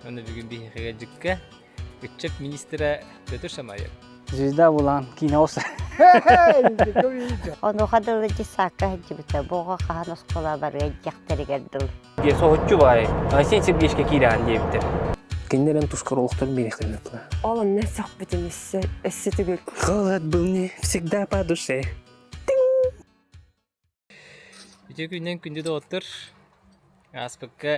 Уонна бүгүн биһиэхэ дьыкка ыччат министрэ Петр Шамаев. Звезда булан киинэ олса. Онуоха дылы дьыссаакка сылдьыбыта. Бу оҕо хаһан оскуола барыа диэхтэригэр дылы. Диэ соһуччу баай Айсен Сергеевичка киирэҕин диэбиттэр. Кинилэр эн тускар олохторун биэриэхтэрин ыттылар. Ол онно сөхпүтүм өссө өссө түгүл. Холод был мне всегда по душе. Үтүө күнүнэн күндү доҕоттор! Ааспыкка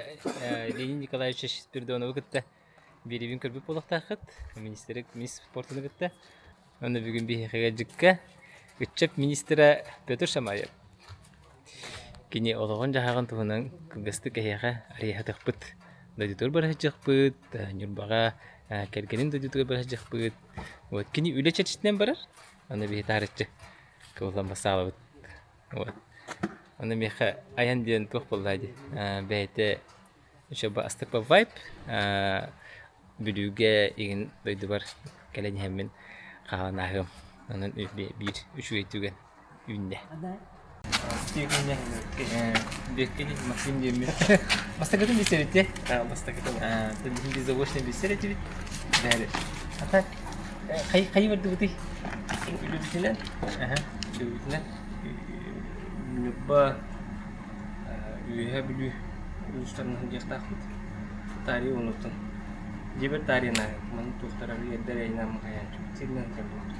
Ленин Николаевич Спиридоновы кытта биэриибин көрбүт буолуохтааххыт. Министри мисс спортуну кытта. Уонна бүгүн биһиэхэ дьыкка ыччат министрэ Петр Шамаев. Кини олоҕун-дьаһаҕын туһунан кылгастык эһиэхэ арыйаһатыахпыт. Дойдутугар бара сылдьыахпыт, Ньурбаҕа кэргэнин дойдутугар бара сылдьыахпыт. Вот кини үлэ чэрчитинэн барар. Аны биһи таарыччы кыбыллан бассаалабыт. Вот. Аны миэхэ айан диэн туох буолла дии бэйэтэ еще астык вайб Бүлүүгэ игин дойдубар кэлэн иһэммин хаалан ааһыам. Онон биир үчүгэй түгэн үүннэ. Беккини Максим диэммин. Бастакытын билсэбит Бастакытын. Биһиги заочно билсэр этибит. Бәрі. А так Хай хайы бардыбытый? Үлэбитинэн, үлэбитинэн Ньурба Үөһээ Бүлүү улуустарынан сылдьыахтаахпыт. Таарыйа онуттан дьиэбэр таарыйан маны туохтара эрдэ эрэйинэн хайаан сиринэн сылдьар буолбут.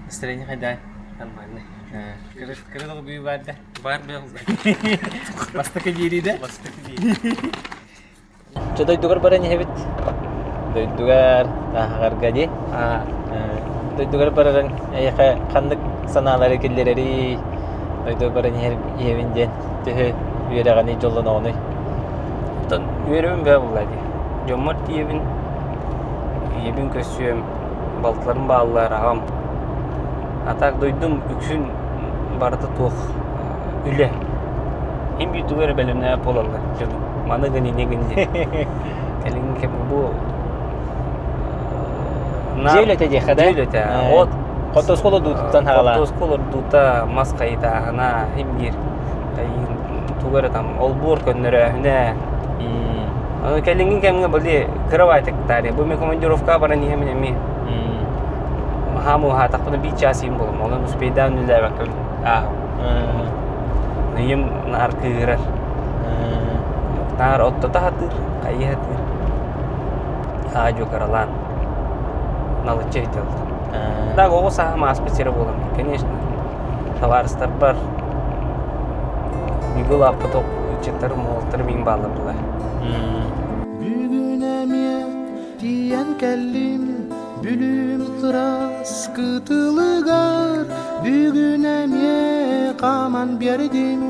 Настроение хайдаа? Нормальный. Кыра кыра долгуйуу баар да? Баар бэл. Бастакы диэри да? Бастакы диэри. Чэ дойдугар баран иһэбит. Дойдугар ааҕарга дии. Дойдугар барарыҥ эйиэхэ ханнык санаалары киллэрэрий? Дойдугар баран иһэр иһэбин диэн төһө үөрэҕиний, дьоллоноҕунуй? Оттон үөрэбин бээ буолла дии. Дьоммор тиийэбин, ийэбин көрсүөм, балтыларым бааллар, аҕам. А так дойдум үксүн барыта туох үлэ. Им бүтүгэр эрэ бэлэмнээх буолаллар дьону. Маны гын, ини гын диэн. Кэлиҥҥи кэмҥэ бу Дьиэ үлэтэ диэххэ да? Дьиэ үлэтэ. От Хортуоска олордуутуттан хаалаа. Хортуоска олордуута, мас хайытааһына, иһин биир тугу эрэ там олбуор көннөрөөһүнэ. Аны кэлиҥҥи кэмҥэ били кыра баайтыктаары. Бу мен командировкаҕа баран иһэмин эмиэ. Хаам уһаатахпына биир чаас иһин буолум. Онон успейдаан үлэлээбэккэ ааһым. Ийэм наар кыыһырар. Наар оттото сатыыр, хайыы сатыыр. Аа-дьуо кыралаан налыччы ыйыталлар. Так оҕо сааһым ааспыт сирэ буолан, конечно, табаарыстарбар бииргэ улааппыт ыччаттарым, уолаттарым иҥ бааллар буолар. Бүгүн эмиэ Тиийэн кэллим Бүлүүм ыраас кытылыгар Бүгүн эмиэ хааман биэрдим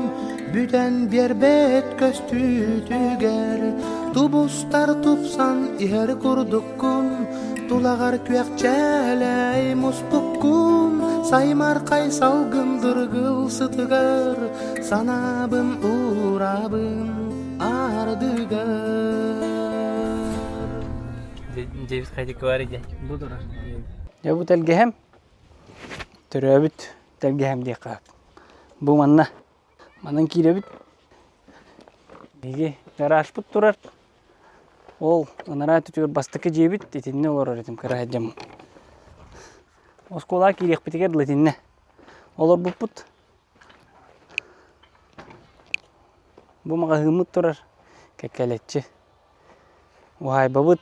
Бүтэн биэрбэт көстүүтүгэр Тубустар тупсан иһэр курдуккун Тулаҕар күөхчээлэй муспуккун Саймархай салгын дыргыл сытыгар Санаабын уурабын ардыгар Дьиэбит хайдык бар идэ? Бу турар. Дьэ бу тэлгэһэм төрөөбүт тэлгэһэм диэххэ. Бу манна манан киирэбит. Биһиги гаражпыт турар. Ол анараа өттүгэр бастакы дьиэбит итиннэ олорор этим кыра сылдьаммын. Оскуолаҕа киириэхпитигэр дылы итиннэ олорбуппут. Бу маҕаһыыммыт турар кэккэлэччи. Уһаайбабыт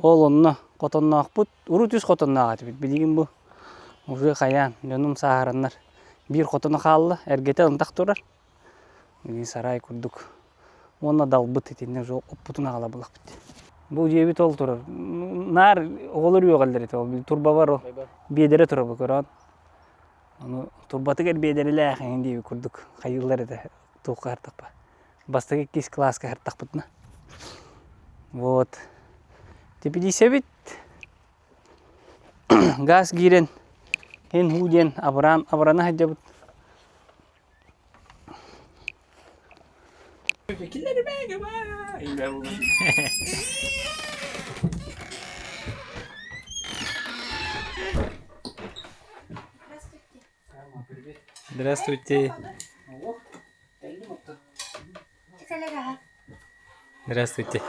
ол онно хотонноохпут, урут үс хотонноох этибит, билигин бу уже хайаан дьонум сааһыраннар биир хотоно хаалла, эргэтэ ынтах турар, билигин сарай курдук уонна далбыт итиннэ уже оппутун аҕала булахпыт. Бу дьиэбит ол турар, наар оҕолор үөҕэллэр этэ ол турбабар ол биэдэрэ турар бу көрөөн Ону турбатыгар биэдэрэлээх эҥин диэбит курдук хайыыллар этэ туохха аһартахпа. Бастакы иккис кылааска аһартахпытына. Вот. Тэпилиисэбит газ киирэн ин-хуу диэн абыраан абырана сылдьабыт. Здравствуйте. Здравствуйте.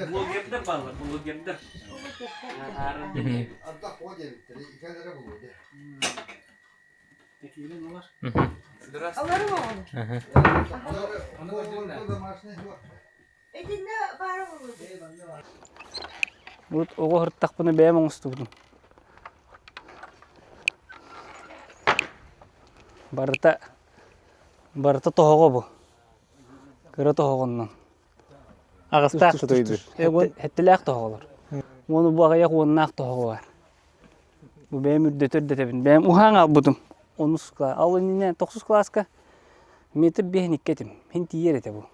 Блогердар бааллар, блогердар. Урут оҕо сырыттахпына бэйэм оҥостубутум. Барыта барыта тоһоҕо бу. Кыра тоһоҕоннон. Аҕыстаах тутуйбут. Сэттэлээх тоһоҕолор. Уону бу аҕыйах уоннаах тоһоҕо бар. Бу бэйэм үрдэтэ үрдэтэбин. Бэйэм уһаан хаалбытым. Онус кылаас. Ал иннинэ тохсус кылааска метр биэһин икки этим. Мин тиийэр этэ бу.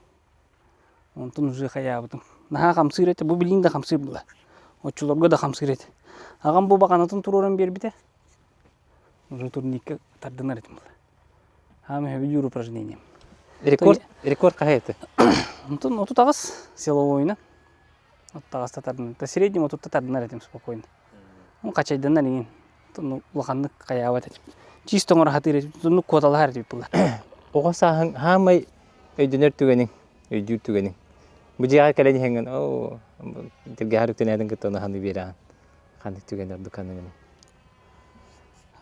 Онтон уже хайаабытым. Наһаа хамсыыр этэ. Бу билигин да хамсыыр була. Оччолорго да хамсыыр этэ. Аҕам бу баҕанатын туруоран биэрбитэ. Уже турникка тардынар этим була. Хаамы сөбүлүүр упражнением. Рекорд, рекорд хаһа это? Онтон 38 силовойна. Оттаҕаста тардынар. Среднем отутта тардынар этим спокойно. Ну, хачайданар иҥин. Улаханнык хайаабат этим. Чисто оҥоро сатыыр этим. Оннук куоталаһар этим була. Оҕо сааһыҥ хаамай өйдөнөр түгэниҥ, өйдүүр түгэниҥ. Бу дьиэҕэ кэлэн иһэҥҥин, оо, тиргэһэр үктэнээтин кытта ону ханнык биэрэҕин? Ханнык түгэн ордук ханныгыный?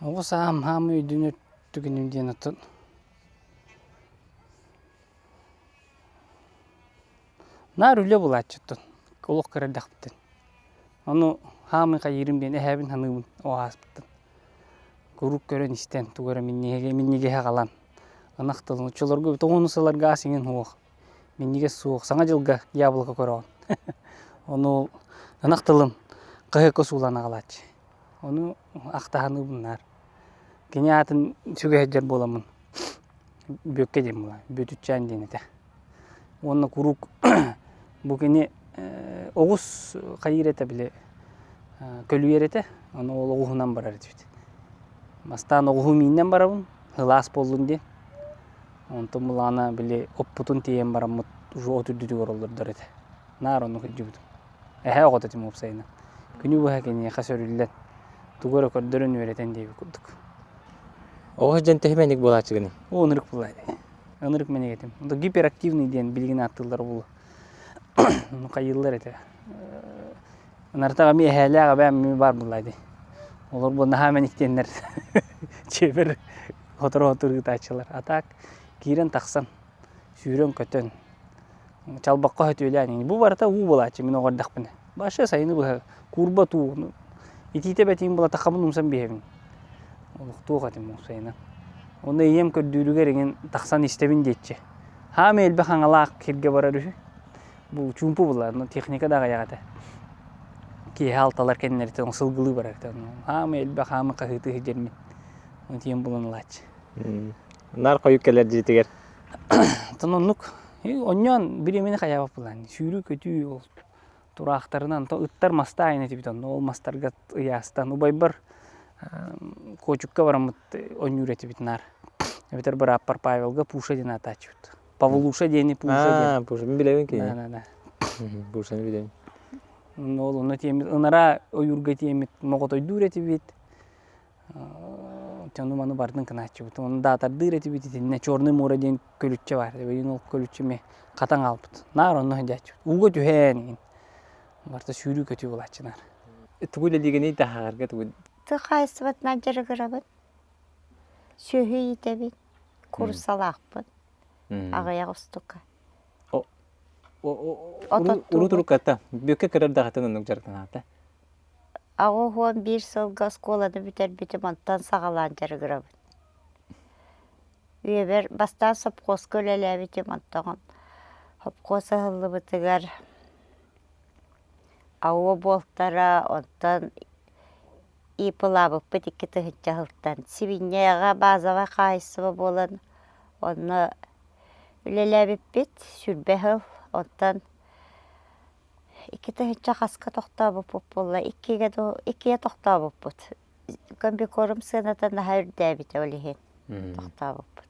Оҕо сааһым хаамай өйдөнөр түгэним диэн оттон Наар үлэ булааччыттан, олох кыра эрдэхпиттэн. Ону хаамыы хайыырым диэн эһээбин саныыбын ол ааспыттан. Куруук көрөн-истэн, тугу эрэ минньигэһи минньигэһи аҕалан, ынах тылын оччолорго тоҕуону сыларга ас иҥин суох, минньигэс суох, Саҥа дьылга яблоко көрөҕүн. Ону ол ынах тылын хаһыакка суулаан аҕалааччы. Ону ахтаһаныыбын наар. Кини аатын сүгэ сылдьар буоламмын Бүөккэ диэн буолар, Бүөтүччээн диэн этэ. Уонна куруук бу кини оҕус хайыыр этэ били көлүйэр этэ, ону ол оҕуһунан барар этибит. Бастаан оҕуһу мииннэн барабын, сылаас буоллун диэн. Онтон былаана били оппутун тиэйэн бараммыт уже от үрдүтүгэр олордор этэ. Наар оннук илдьибитим. Эһээ оҕото этим уопсайынан. Күнү быһа киниэхэ сөрүллэн, тугу эрэ көрдөрөн үөрэтэн диэбит курдук. Оҕо сылдьан төһө мэник буолааччыгыный? Оо, ынырык буолаа дии. Ынырык мэник этим. Онто гиперактивный диэн билигин ааттыыллара буолуо. Ону хайыыллар этэ. Ыныртах эмиэ эһээлээх эбээм эмиэ баар буоллаа дии. Олор бу наһаа мэник диэннэр чиэбэр сотору-сотору ыытааччылар. А так киирэн тахсан, сүүрэн-көтөн, чалбахха сөтүөлээн бу барыта уу буолааччы мин оҕо эрдэхпинэ. Вообще сайыны быһа куурбат уу. Итиитэ бэтиим була таххабын умсан биэһэбин. Олохтуох этим уопсайынан. Онно ийэм көрдүүрүгэр иҥин тахсан истэбин диэччи. Хаамай элбэх аҥалаах сиргэ барар үһү. Бу чуумпу буолла, техника да аҕыйах этэ. Киэһэ алталар кэннилэриттэн сылгылыы барар этэ. Хаамай элбэх хаамы хаһыытыы сылдьар мин. Оны тиийэн булан ылааччы. Наар хойук кэлэр дьиэтигэр. Оттон оннук онньоон бириэмэни хайаабат буолаан сүүрүү-көтүү ол тураахтарынан то ыттар мастаайын этибит онно ол мастарга ыйаастан убайбар Куочукка бараммыт онньуур этибит наар эбэтэр бырааппар Павелга Пуша диэн ааттааччыбыт Павлуша диэни Пуша диэн Пуша мин билэбин кини да да да Пушаны билэбин ол онно тиэммит ынараа ойуурга тиэммит моҕотойдуур этибит Ону маны бардын кынааччыбыт. Ону даатардыыр этибит итиннэ Черный море диэн көлүччэ баар. Билигин ол көлүччэ эмиэ хатан хаалбыт. Наар онно сылдьааччыбыт. Ууга түһээн иһин. Барыта сүүрүү-көтүү буолааччы наар. Тугу үлэлиигиний таһаарга тугу? Тыа хаһаайыстыбатынан дьарыгырабын. Сүөһү иитэбин. Курсалаахпын. Аҕыйах устука. Урут урукката бүөккэ кырар даҕатын оннук дьарыктанаата. 81 сылга оскуоланы бүтэрбитим, онтон саҕалаан дьарыгырабын. Үйэбэр бастаан сопхуоска үлэлээбитим, онтон сопхуос ыһыллыбытыгар АУо буолтара, онтон ИП-лаабыппыт 2000 сылтан. Сибинньэҕэ базовай хаһаайыстыба буолан, онно үлэлээбиппит сүүрбэ сыл, онтон 2000 хаска тохтообуппут буолла, иккигэ дуу, иккигэ тохтообуппут. Комбикорм сыаната наһаа үрдээбитэ ол иһин тохтообуппут.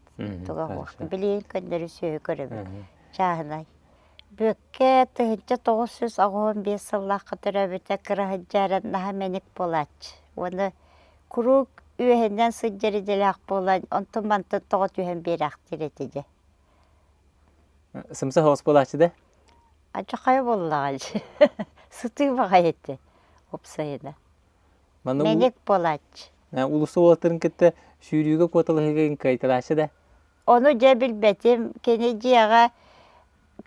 Туга суох. Билигин көннөрү сүөһү көрөбүт. Чааһынай. Бүөккэ 1985 сыллаахха төрөөбүтэ кыра сылдьааран наһаа мэник буолааччы. Уонна куруук үөһэнэн сылдьар идэлээх буолан, онтон-мантан тоҕо түһэн биэрээхтиир этэ дьэ. Сымса соҕус буолааччы да? Адьахайа буоллаҕа дии. Сытыы баҕайы этэ уопсайына. Манна Мэник буолааччы. Улуса уолаттарын кытта сүүрүүгэ куоталаһыыга кыайталааччы да? Ону дьэ билбэтим. Кини дьиэҕэ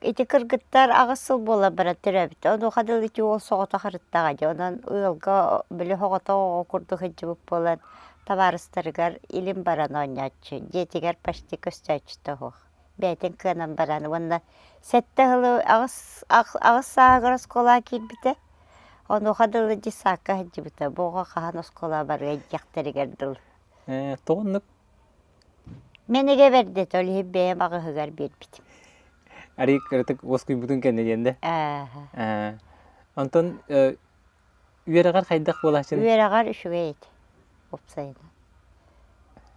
ити кыргыттар аҕыс сыл буолан баран төрөөбүт. Онуоха дылы ити уол соҕотох арыттаҕа дии. Онон ыалга били соҕотох оҕо курдук сылдьыбыт буолан табаарыстарыгар илин баран оонньооччу. Дьиэтигэр почти көстөөччүтэ суох. Бэйэтин кыанан баран уонна сэттэ сылы аҕыс аҕыс сааһыгар оскуолаҕа киирбитэ. Онуоха дылы детсадка сылдьыбыта. Бу оҕо хаһан оскуолаҕа барыай диэхтэригэр дылы. Ээ, тоҕо оннук Мэнигэ бэрдэ ол иһин бэйэм аҕыһыгар биэрбитим. Арый кыратык уоскуйбутун кэннэ диэн да? Ааһа. Онтон үөрэҕэр хайдах буолааччыный? Үөрэҕэр үчүгэй этэ, уопсайынан.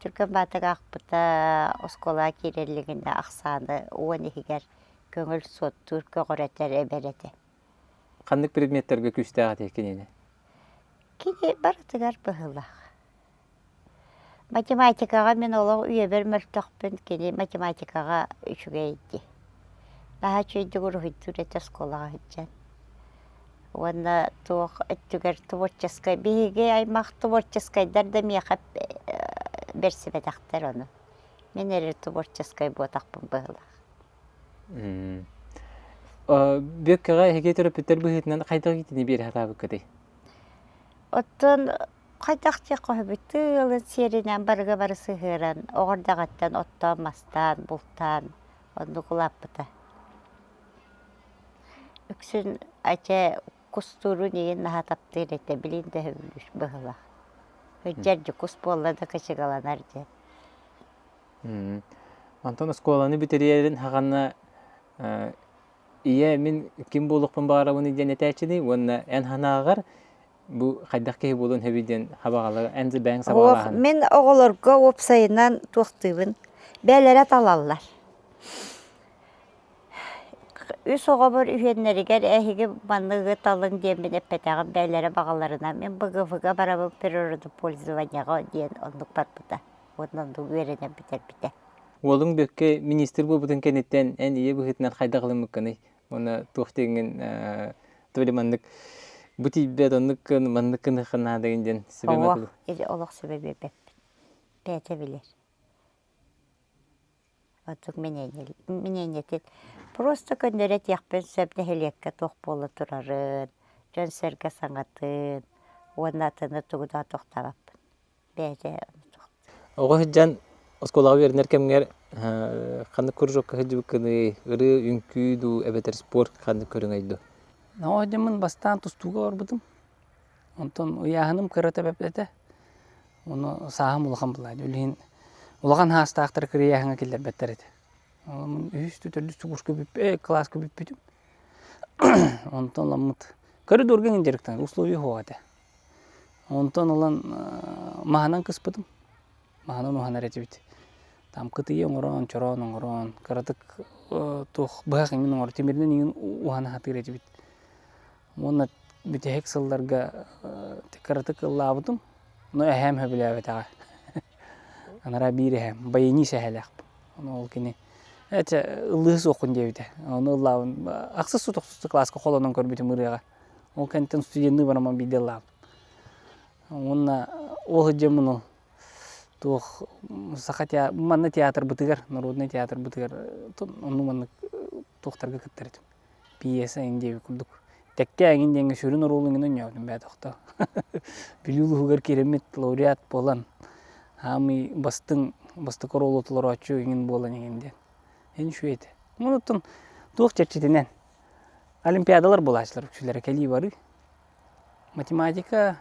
Түргэн баатык аахпыта, оскуолаҕа киирэллигинэ ахсааны уон иһигэр көҥүл суоттуур, көҕүрэтэр, эбэр этэ. Ханнык предметтэргэ күүстээх этий кинини? Кини барытыгар быһыылаах. Математикаҕа мин олох үйэбэр мөлтөхпүн, кини математикаҕа үчүгэй дии. Наһаа үчүгэйдик уруһуйдуур этэ оскуолаҕа сылдьан. Уонна туох өттүгэр творческай, биһиги аймах творческайдар да миэхэ бэрсибэтэхтэр ону. Мин эрэ творческай буотахпын быһыылаах. Бүөккэҕэ эһиги төрөппүттэр быһыытынан хайдах итини биэрэ сатаабыккытый? Оттон Хайдах диэххэ сөбүй, тыалын сиэринэн барыга бары сыһыаран, оҕо эрдэҕиттэн оттоон-мастаан, бултаан оннук улааппыта. Үксүн ача кустуурун иһин наһаа таптыыр этэ, билин да сөбүлүүр быһыылаах. Сылдьар дьэ кус буолла да кычыгаланар дьэ. Онтон оскуоланы бүтэрэрин хаҕана ийэ мин ким буолуохпун баҕарабыный диэн этээччиний уонна эн санааҕар бу хайдах киһи буолуон сөбүй диэн хабаҕалар эн бэйэҥ сабаҕалааһын Мин оҕолорго уопсайынан туохтуубун бэйэлэрэ талаллар. Үс оҕобор үһүөннэригэр эһиги манныгы талыҥ диэммин эппэтэҕим бэйэлэрэ баҕаларынан мин БГФ-га барабын природопользованиеҕа диэн оннук барбыта уонна оннук үөрэнэн бүтэрбитэ. Уолуҥ Бүөккэ министр буолбутун кэнниттэн эн ийэ быһыытынан хайдах ылыммыккыный? Уонна туох диэҥҥин то ли маннык бу тиийбэт оннук гын маннык гыныахха наадагын диэн сүбэ Олох олох сүбэ биэрбэппин. Бэйэтэ билэр. Ордук миниэнньэтин просто көннөрү этиэхпин сөп нэһилиэккэ туох буола турарын, дьон-сэргэ саҥатын уонна атыны тугу да тохтообоппун. Бэйэтэ Оҕо сылдьан оскуолаҕа үөрэнэр кэмҥэр ханнык кружокка сылдьыбыккыный? Ырыа, үҥкүү дуу эбэтэр спорт ханнык көрүҥэй дуу? Оҕо сылдьаммын бастаан тустууга барбытым. Онтон ыйааһыным кыра этэ. Ону сааһым улахан буолла. Ол иһин улахан саастаахтар кыра ыйааһыҥҥа киллэрбэттэр этэ. Үһүс төрдүс курска кылааска бүппүтүм. Онтон ыламмыт коридорга иҥин дьарыктанар условия суох этэ. Онтон ылан маһынан кыспытым. Маһынан уһанар этибит. Там кытыйа оҥорон, чороон оҥорон, кыратык туох быһах иҥин оҥор, тимиринэн иҥин уһана сатыыр этибит. Уонна бүтэһик сылларга кыратык ыллаабытым, но эһээм сөбүлээбэтэҕэ. Анараа биир эһээм, баянист эһээлээхпин. Ону ол кини эчэ ыллыы суоххун диэбитэ. Ону ыллаабын ахсыс тохсус кылааска холонон көрбүтүм ырыаҕа. Ол кэнниттэн студенныы бараммын биирдэ ыллаабытым. Уонна ол сылдьаммын ол туох саха манна театрбытыгар, народнай театрбытыгар оннук маннык туохтарга кыттар этим. Пьеса эҥин диэбит курдук. Тэккэ эҥин диэҥҥэ сүрүн оруолу эҥин оонньообутум бээ тохтоо. Бүлүү улууһугар киирэммит лауреат буолан, хаамый бастыҥ бастакы оруолу толорооччу эҥин буолан эҥин диэн. Эн үчүгэй этэ. Онуттан туох чэрчитинэн Олимпиадалар буолааччылар үксүлэрэ кэлии барыы. Математика,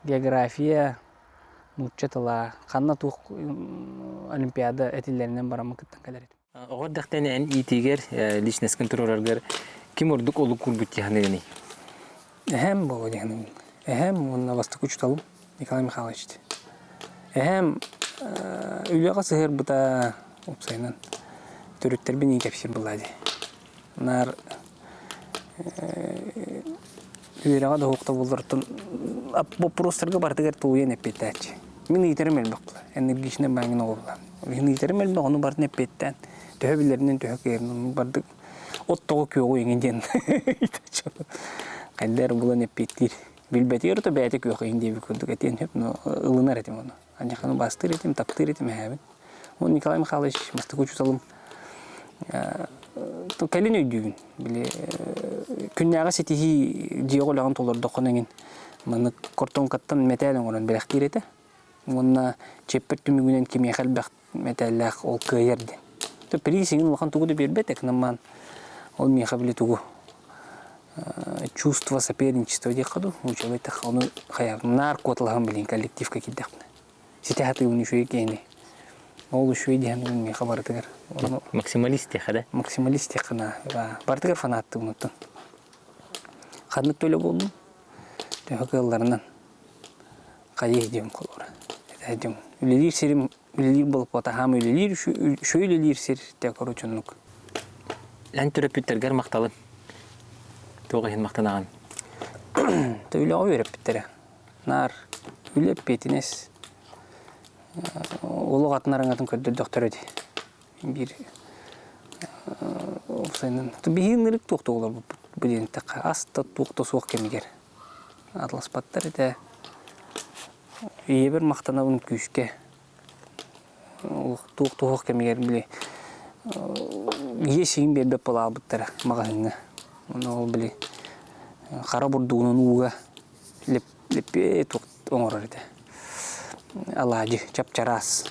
география, нуучча тыла, ханна туох олимпиада этиллэринэн бараммын кыттан кэлэр этим. Оҕо эрдэхтэн эн иитиигэр, личностькын туруораргар ким ордук олук уурбут дии саныыгыный? Эһээм буолуо дии саныыбын. Эһээм уонна бастакы учууталым Николай Михайлович. Эһээм үлэҕэ сыһыарбыта уопсайынан төрүттэрбин иин кэпсиир буоллаа дии. Наар үөрэҕэ да суох да буоллартан боппуруостарга барытыгар тулуйан эппиэттээччи. Мин ыйытарым элбэх буолар. Энергичнэй баайгын оҕо буолар. Мин ыйытарым элбэх, ону барытын эппиэттээн. Төһө билэринэн төһө кыайарынан бардык от тоҕо күөҕү иҥин диэн хайда эрэ булан эппиэттиир. Билбэтигэр то бэйэтэ күөх иһин диэбит курдук этиэн сөп, но ылынар этим ону. Аньаханы бастыыр этим, таптыыр этим эһээбин. Ол Николай Михайлович бастакы учууталым кэлин өйдүүбүн. Били күннээҕи ситиһии дьиэҕэ үлэҕин толордоххуна эҥин маннык картонкаттан мэтээл оҥорон бэлэхтиир этэ. Уонна чиэппэр түмүгүнэн кимиэхэ элбэх мэтээллээх ол кыайар диэн. То приз иҥин улахан тугу да биэрбэт экономан ол миэхэ били тугу чувство соперничества диэххэ дуу учуобай ону хайа наар куоталаһан билин коллективка киирдэхпинэ ситэ сатыыбын үчүгэй киһини ол үчүгэй диэн миэхэ барытыгар максималист диэххэ да максималист диэххэ на барытыгар фанаттыыбын оттон ханнык төлө буоллун төһө кыалларынан хайыы диэн холобура этээдим үлэлиир сирим үлэлиир болпуотаһаам үлэлиир үчүгэй үлэлиир сир те короче оннук эн төрөппүттэргэр махталын туох иһин махтанаҕын Тэ үлэҕэ үөрэппиттэрэ наар үлэ эппиэтинэс олох атын араҥатын көрдөрдөхтөрө дии биир уопсайынан биһиги ынырык туох да олорбуппут бу диэн эттэххэ ас да туох да суох кэмигэр Атласпаттар этэ. Ийэбэр махтанабын күүскэ. Туох туһах кэмигэр били ийэ сиин биэрбэт буолаабыттара маҕаһыыҥҥа. Ону ол били хара бурдугунан ууга лэппиэ оҥорор этэ. Алаадьы чап-чараас,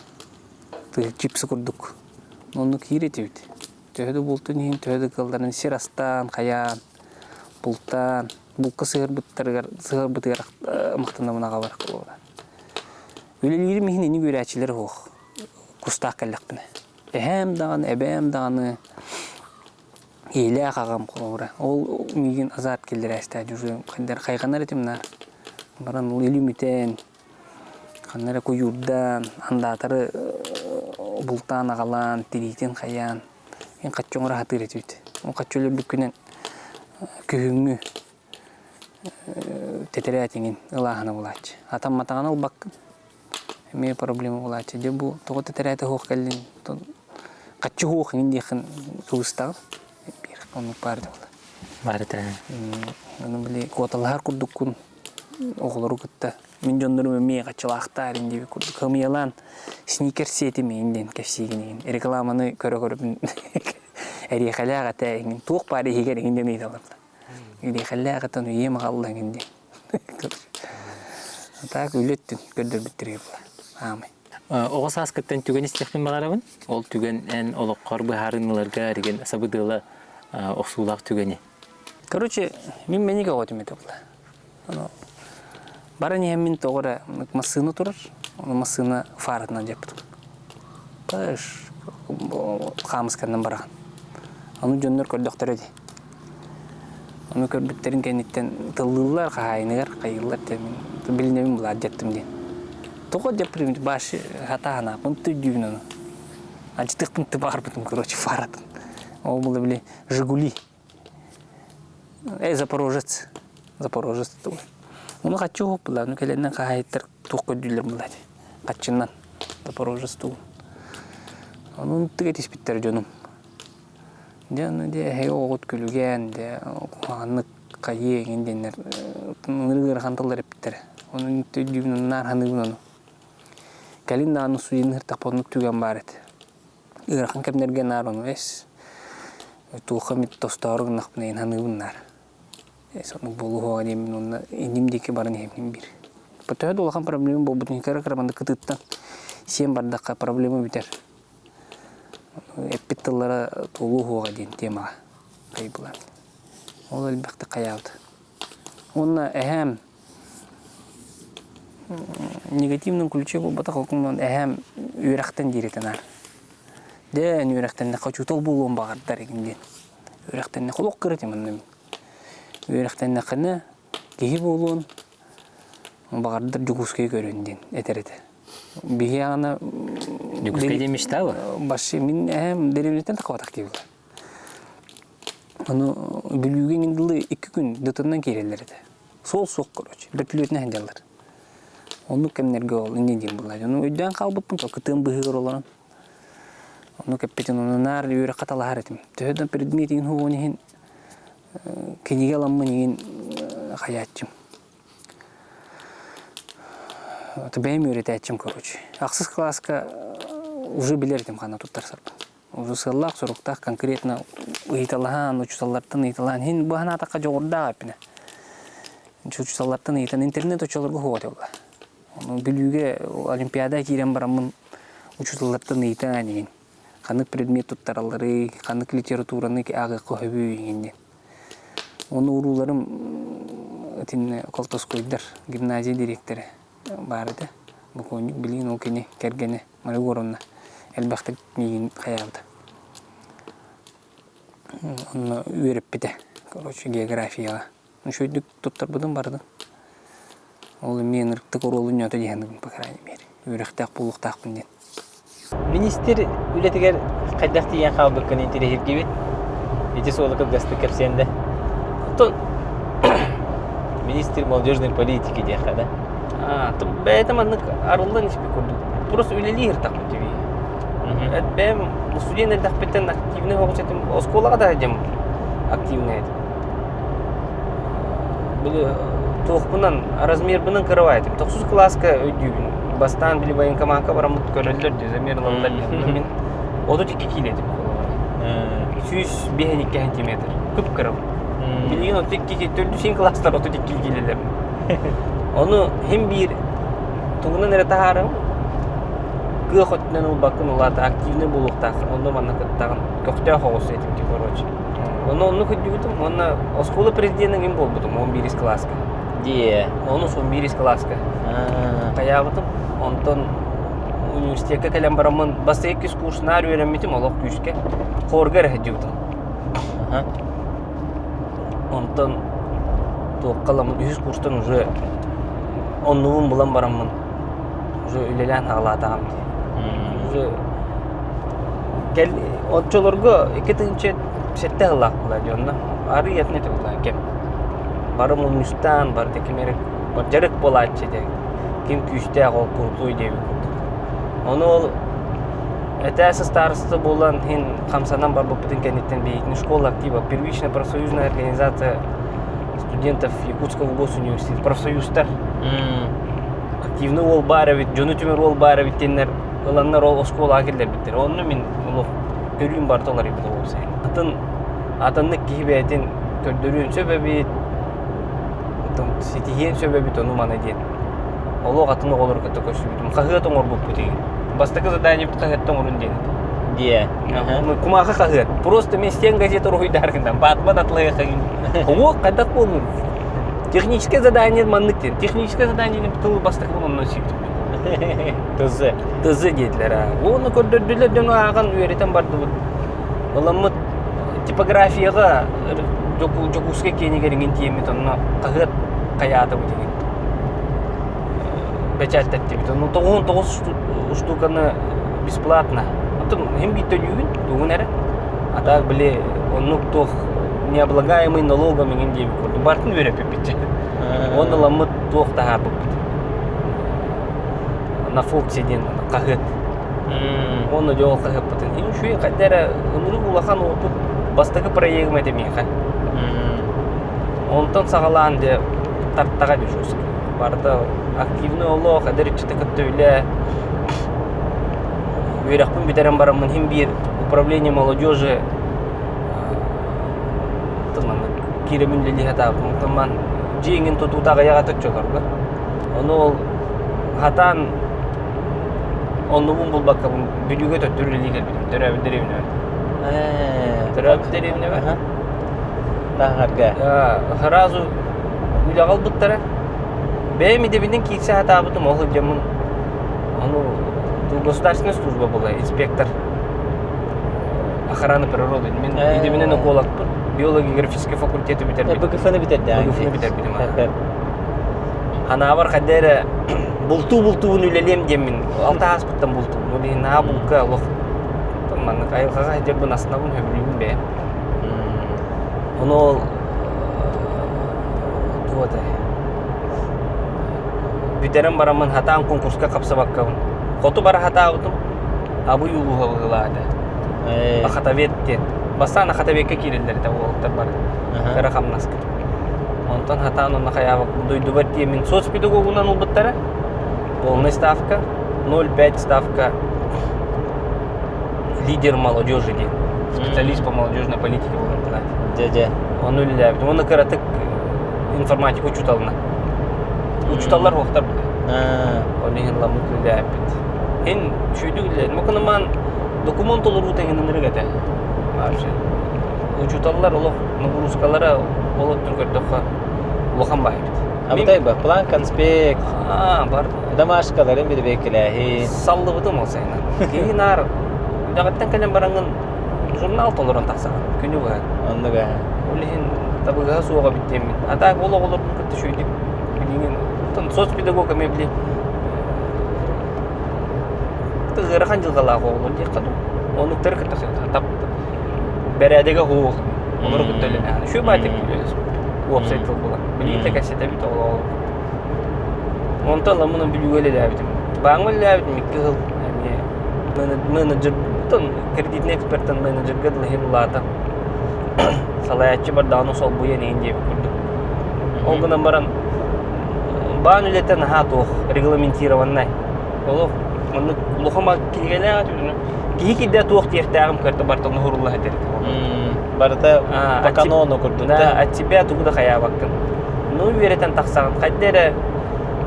чипсы курдук. Оннук киир этибит. Төһө да буолтун иһин, төһө да кыалларын сир астаан, хайаан, бултаан, булка сыһыарбыттарыгар сыһыарбытыгар махтанабын аҕабар холобура. Үлэлиирим иһин ини үөрээччилэр суох. Кустаах кэллэхпинэ. Эһээм даҕаны, эбээм даҕаны, ийэлээх аҕам холобура. Ол миигин азарт киллэрээстээх уже хайҕанар этим наар. Баран ол илим үтэн, ханна эрэ куйуурдаан, андаатары бултаан аҕалаан, тириитин хайаан, эн хаччы оҥоро сатыыр этибит. Ол хаччы өлөрбүккүнэн күһүҥҥү тэтэрээт иҥин ылааһына булааччы. Атамматаҕына ылбаккын. Эмиэ проблема булааччы. Дьэ бу тоҕо тэтэрээтэ суох кэллиҥ, хаччы суох иҥин диэххин кыбыстаҕын. Биир оннук баар да буолла. Баар этэ. Ону били куоталаһар курдуккун оҕолору кытта мин дьоннорум эмиэ хаччылаахтаар ин диэбит курдук хымыйалаан сникер сиэтим иин диэн кэпсиигин иҥин рекламаны көрө-көрөбүн эриэхэлээх этэ иҥин туох баар иһигэр иҥин диэн ыйыталлар эриэхэлээх этэ ону ийэм аҕалла иҥин диэн так үлэ өттүн көрдөрбүттэригэр була аамай Оҕо сааскыттан түгэн истиэхпин баҕарабын. Ол түгэн эн олоххор быһаарыныыларга эригин сабыдыала охсуулаах түгэни. Короче, мин мэник оҕотум этэ була. Ону баран иһэммин тоҕо эрэ массыына турар, ону массыына фаратынан дьаппытым. Паш, хаамысканнан бараҕын. Ону дьоннор көрдөхтөрө дии. Ону көрбүттэрин кэнниттэн тыллыыллар хаһаайыныгар хайыыллар диэн мин билинэбин булаат дьаттым диэн. Тоҕо дьаппытым баш хатааһынааппын өйдүүбүн ону. Алдьатыахпын баҕарбытым короче фаратын. Ол була били Жигули Э, Запорожец. Запорожец тугуй. Ону хаччы уһук Ну кэлэннэн хаһаайыттар туох көрдүүллэр була ити. Хаччыннан. Запорожец тугун. Ону тыга тиспиттэр дьонум. Дьэ, ону дьэ эһиги оҕоҕут күлүгээн, дьэ куһаҕаннык хайыы эҥин диэннэр ынырык ыарахан тыллар эппиттэрэ. Ону өйдүүбүн, наар саныыбын ону. Кэлин даҕаны судьуйаны ыһыртахпына оннук түгэн баар этэ. Ыарахан кэмнэргэ наар ону эс туохха эмит тостоору гыннахпына иһин саныыбын наар. Эс оннук буолуоҕа диэммин уонна инним диэки баран иһэбин биир. Төһө да улахан проблема буолбутун кыра-кыра маннык кытыыттан сиэн бардахха проблема бүтэр. Эппит тыллара туолуо суоҕа диэн темаҕа хайбылаан. Ол элбэхтик хайаабыт. Уонна эһээм негативным ключе буолбатах, ол гынан эһээм үөрэхтэн диир этэ наар. Дьэ, эн үөрэхтэннэххэ учуутал буолуон баҕардар игин диэн. Үөрэхтэннэххэ олох кыра этим онно мин. Үөрэхтэннэххинэ киһи буолуон баҕардар Дьокуускайы көрүөн диэн этэр этэ. Биһи аҕана Дьокуускай диэн мечтала? Баши мин эһээм дэриэбинэттэн таххабатах киһи буолар. Ону Бүлүүгэ иҥин дылы икки күн дытынан киирэллэр этэ. Суол суох короче, бөртүлүөтүнэн сылдьаллар. Оннук кэмнэргэ ол инньэ диэн буолла. Ону өйдөөн хаалбыппын, кытыан быыһыгар олорон. Ону кэппитин ону наар үөрэххэ талаһар этим. Төһө да предмет иҥин уһуон иһин кинигэ ыламмын иҥин хайааччым. Бэйэм үөрэтээччим короче. Ахсыс кылааска уже билэр этим ханна туттарсарбын. Уже сыаллаах-соруктаах конкретно ыйыталаһан, учууталлартан ыйыталаһан, иһин бу санаатахха дьоҕурдаах эппинэ. Учууталлартан ыйытан интернет оччолорго суох этэ буолла. Ону Бүлүүгэ олимпиада киирэн бараммын учууталлартан ыйытан иһин ханнык предмет туттаралларый, ханнык литератураны ааҕыахха сөбүй иһин диэн. Ону урууларым итиннэ Колтоскойдар гимназия дириэктэрэ баар этэ. Бокуонньук билигин ол кини кэргэнэ Мария Егоровна элбэхтик миигин хайаабыта. Онно үөрэппитэ, короче, географияҕа. Үчүгэйдик туттарбытым барытын. Ол эмиэ ынырыктык оруолун ньуота диэхин по крайней мере. Үөрэхтээх буолуохтаахпын диэн. Министр үлэтигэр хайдах тиийэн хаалбыккын интэриэһиргибит. Ити суолу кылгастык кэпсиэн да. Оттон Министр молодежной политики диэххэ да. Бэйэтэ маннык арыллан испит курдук. Просто үлэлиир тахпыт дии. Бэйэм студент эрдэхпиттэн активный оҕус этим. Оскуолаҕа да дьэм активный этим. Били туохпунан размербынан кырабай этим. Тохсус кылааска өйдүүбүн. Бастаан били военкомакка бараммыт көрөллөр дии, замер ылаллар дии. Мин 32 киилэ этим. 152 сантиметр. Кып-кырабын. Билигин 32 төрдүс кылаастар 32 киилэлэрим. Ону хим биир тугунан эрэ таһаарым кыах өттүнэн ылбаккын улаата активный буолуохтааххын онно манна кыттаҕын көхтөөх оҕус этим ти короче Ону оннук өйдүүбүтүм уонна оскуола президенин ким буолбутум 11 кылааска. Дии. Ону 11 кылааска. Хайаабытым. Онтон университекка кэлэн бараммын бастакы иккис курс наар үөрэммитим олох күүскэ. Хорга эрэ сылдьыбытым. Онтон туохха ыламмын үһүс курстан уже оннубун булан бараммын уже үлэлээн аҕалаатаҕым дии. Уже кэл оччолорго 2007 сыллаах буолла дии онно арыый атын этэ буолла кэм. Бары мунньустаан барыта ким эрэ дьарык буолааччы этэ. Ким күүстээх ол крутой диэбит курдук. Ону ол этээс староста буолан иһин хамсанан барбыппытын кэнниттэн биһигини школа актива первичная профсоюзная организация студентов Якутского госуниверситета профсоюзтар активный уол баар эбит, дьону түмэр уол баар эбит диэннэр ыланнар ол оскуолаҕа киллэрбиттэр. Онно мин олох көрүүм барыта уларыйбыта уопсайын. Атын атыннык киһи бэйэтин көрдөрүөн сөп эбит, ситиһиэн сөп эбит ону маны диэн. Олох атын оҕолору кытта көрсүбүтүм. Хаһыат оҥорбуппут игин. Бастакы заданиебыт хаһыатта оҥорун диэн. Диэ. Кумаахы хаһыат. Просто мен стен газета уруһуйдааргынан баатма татлайахагын. Оҥуох хайдах буоллун? Техническое задание маннык диэн. Техническое задание тыл бастакы онно сиптим. ТЗ. ТЗ диэтилэр. Уонна көрдөрдүлэр дьону ааҕан үөрэтэн бардыбыт. Ыламмыт типографияҕа Дьокуускай киэнигэр иҥин тиэммит онно хаһыат хайаатыбыт иҥин бэчээттэттибит. Ону 99 штуканы бесплатно. Оттон иһин биир төлүүгүн, тугун эрэ. А так, били, оннук туох необлагаемый налогом иҥин диэбит курдук. Барытын үөрэппиппит. Уонна ыламмыт туох таһаарбыппыт. На Фоксе диэн хаһыат. Уонна дьол хаһыаппытын. Үчүгэй хайда эрэ ынырык улахан опыт бастакы проегым этэ миэхэ. Онтон саҕалаан дьэ тартаҕа дьэ Барыта активный олох, эдэр ыччаты кытта үлэ. Үөрэхпин бүтэрэн бараммын иһин биир управление молодежи киирэмин үлэлии сатаабытым. Онтон ман дьиэ иҥин тутуута аҕыйах этэ оччолорго. Ону ол хатаан оннубун булбаккабын Бүлүүгэ төттөрү үлэлии кэлбитим. Төрөөбүт дэриэбинэбэр. Төрөөбүт дэриэбинэбэр. Тааһарга. Сразу үлэҕэ ылбыттара. Бэйэм идэбинэн киирсэ сатаабытым, ол сылдьаммын ону государственная служба была, инспектор охраны природы. Мин идэбинэн экологпын. Биолого-географический факультеты бүтэрбитим. БГФ-ны бүтэрдэҕиҥ БГФ-ны бүтэрбитим. Ханаабар хайда эрэ бултуу-бултуубун үлэлиэм диэммин алта ааспыттан бултуубун. Ол иһин наһаа булка олох маннык айылҕаҕа сылдьарбын астынабын, сөбүлүүбүн бэйэм. Ону ол туох этэй бүтэрэн бараммын хатаан конкурска хапсыбаккабын. Хоту бара хатаабытым Абый улууһа быһыылаах этэ. Охотовед диэн. Бастаан охотоведка киирэллэр этэ уолаттар бары. Кыра хамнаска. Онтон хатаан онно хайаабак дойдубар тиэмин соцпедагогунан ылбыттара. Полная ставка, 0,5 ставка лидер молодежи диэн. Специалист по молодежной политике буолан Дьэ, дьэ. Ону үлэлээбитим. Уонна кыратык информатика учууталына. Учууталлар уохтар Ол иһин ламмыт үлэлээбит. Эн үчүгэйдик үлэлээтим. Окунамаан докумуон толоруу тэҥинэнэрик этэ. Вообще. Учууталлар олох нагрузкалара ол өттүн көрдөххө улахан баай эбит. Абытай ба, план конспект. Аа, бар. Домашкаларын бирбеккилээһин. Саллыбытым ол сайынан. Киһи наар үлэҕиттэн кэлэн бараҥҥын журнал толорон тахсаҕын күнү быһа. Оннук ээ. Ол иһин табыгаһа суоҕа эбит диэммин. А так ол оҕолорбун кытта үчүгэйдик билигин соцпедагог эмиэ били ыарахан дьылҕалаах оҕолор диэххэ дуу. Оннуктары кытта тап бэрээдэгэ суох. Олору кытта үлэлээн. Үчүгэй баайтык үлэлэспит. Уопсай тыл буолан. Билигин да кэпсэтэбит оҕолор. Онтон ламмынан Бүлүүгэ үлэлээбитим. Бааҥҥа үлэлээбитим икки сыл эмиэ менеджер кредитный экспертэн менеджергэ дылы иһин улаатан салайааччы бардаҕына солбуйан иһин диэбит курдук. Ол гынан баран баан үлэтэ наһаа туох регламентированнай. Олох маннык улахан кинигэлээх киһи кирдэ туох диэхтээҕим кытта барытын уһурулла этэр. Барыта по канону курдук. Да, от тебя тугу да хайаабаккын. Ну үөрэтэн тахсаҕын. Хайда эрэ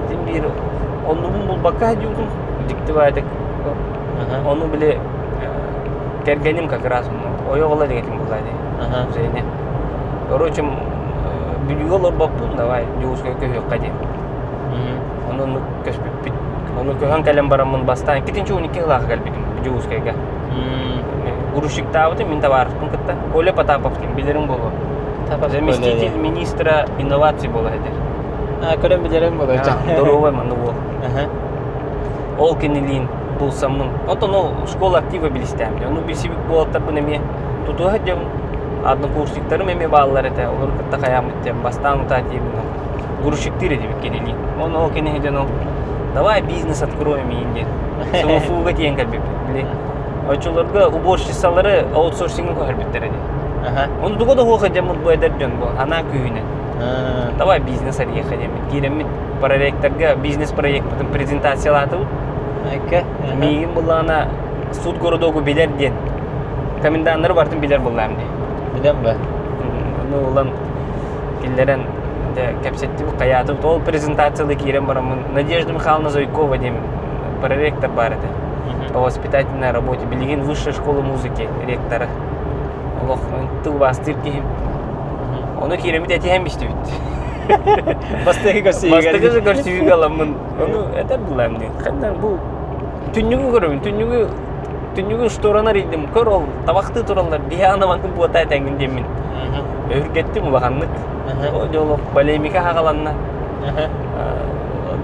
син биир оннубун булбакка диутун дьикти баайдык. Ону били кэргэним как раз ойох ыла дигэтим булла дии. Женя. Короче, Бүлүүгэ олорбоппун, давай Дьокуускайга көһүөххэ диэн. Ону көспүппүт. Ону көһөн кэлэн бараммын бастаан иккитинчи 12 сылаахха кэлбитим Дьокуускайга. Грузчиктаабытым мин табаарыспын кытта. Коля Потапов диэн билэриҥ буолуо. Заместитель министра инноваций буола этэр. А, көрөн билэрим буолуо. Здоровый манна уол. Ол кинилиин булсаммын. Онтон ол школа актива билистээм. Ону билсибит буолаттарбын эмиэ тутуһа дьон однокурсниктарым эмиэ бааллар этэ. Олору кытта хайааммыт диэн бастаан утаа тиийбин грузчиктыыр этибит кинилиин. Оны ол кини дьон ол давай бизнес откроем иин диэн. СМФУга тиийэн кэлбиппит. Били оччолорго уборщицалары аутсорсиҥҥа көһөрбүттэр этэ. Ону туга да суох дьоммут бу эдэр дьон бу анаа күүһүнэн. Давай бизнес арыйыахха диэммит. Киирэммит проректорга бизнес-проекпытын презентациялаатыбыт. Миигин буллаҕына суд городогу билэр диэн коменданнары барытын билэр буллаам дии. Билэн ба. Ону ылан киллэрэн дьэ кэпсэттибит хайаатыбыт. Ол презентацияда киирэн бараммын Надежда Михайловна Зойкова диэн проректор баар этэ. По воспитательной работе. Билигин высшая школа музыки ректора. Олох тылбаастыыр киһим. Ону киирэммит этиһэн бистибит. Бастакы көрсүүгэ. Бастакы көрсүүгэ аламмын. Ону этэр булаам диэн. Ханна бу түннүгү көрөбүн. Түннүгү түннүгү штораны арыйдым. Көр ол табахтыы тураллар. Биһи манкын буота этэҥҥин диэммин. Өһүргэттим улаханнык. О дьолох полемика хагаланна.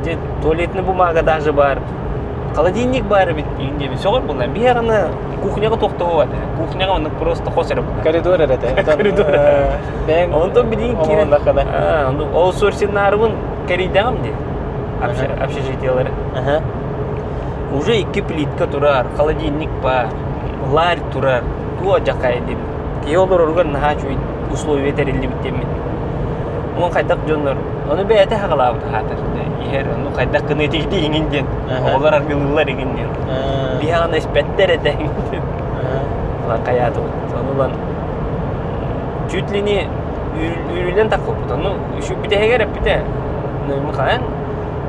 Дьэ туалетный бумага даже бар. Холодильник баар эбит диэбит. Сөҕөр буллам. Биһи аны кухняҕа тохтоһуо этэ. Кухняҕа оннук просто хос эрэ буолар. Коридор эрэ этэ. Коридор. Бэйэҥ Онтон билигин киирэн аутсорсиннаарыбын кэрийдэҕим дии. Общежитиелары. Уже икки плитка турар, холодильник баар, ларь турар, туо дьакай диэн. Киһи олороругар наһаа үчүгэй условия тэриллибит диэммин. Уон хайдах дьоннор, ону бэйэтэ хаҕалаабыт аһаатар. Иһэр, ону хайдах гына итигити иҥин диэн. Оҕолор аргылыыллар иҥин диэн. Биһи аны испэттэр этэ иҥин диэн. Ылан хайаатыбыт. Ону ылан чуть ли не үүрүлэн таххыппыт. Ону бүтэһигэр эппитэ. Михаил,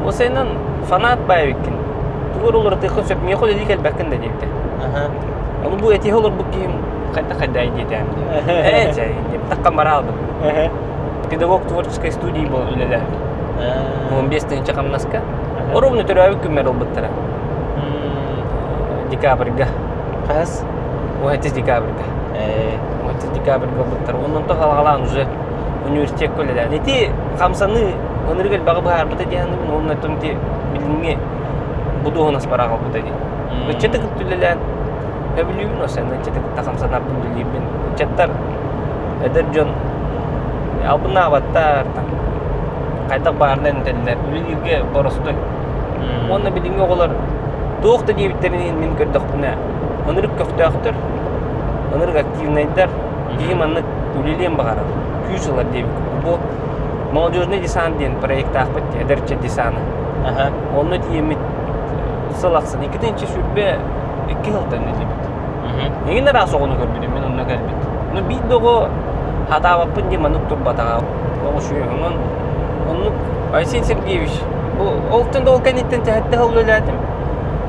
Осайынан фанат баа эбиккин. Тугу уларытыаххын сөп, миэхэ үлэлии кэлбэккин да диэбитэ. Ону бу этиһэ олорбут киһим хайдах хайдай диэтэм. Ээ, чэй, таххан бара алдым. Педагог творческой студии буолан үлэлээбит. 15 тыһыынча хамнаска. Ровно төрөөбүт күммэр ылбыттара. Декабрьга. Хас? 17 декабрьга. 17 декабрьга ылбыттар. Онон халаҕалаан уже университекка үлэлээн. Ити хамсаныы ынырык элбэҕи быһаарбыта диэн уонна оттон ити билиҥҥи бу дуоһунас бара хаалбыта дии. Ыччаты кытта үлэлээн сөбүлүүбүн осен ыччаты кытта хамсанарбын үлэлиирбин. Ыччаттар эдэр дьон албыннаабаттар там хайдах баарынан этэллэр үлэлииргэ боростуой. Уонна билиҥҥи оҕолор туох да диэбиттэрин иһин мин көрдөхпүнэ ынырык көхтөөхтөр. Ынырык активнайдар, киһи маннык үлэлиэн баҕарар, күүс ылар диэбит курдук. Бу молодежный десант диэн проектаахпыт дии, эдэрчэ десана. Онно тиийэммит сыл ахсын 2022 сылтан үлэлиибит. Эҥин араас оҕону көрбүтүм, мин онно кэлбит. Ну биир да оҕо хатаабаппын диэн маннык турбатаҕа. Оҕо үчүгэй. Онон оннук Айсен Сергеевич бу ол да ол кэнниттэн тэһэттэ сыл үлэлээтим.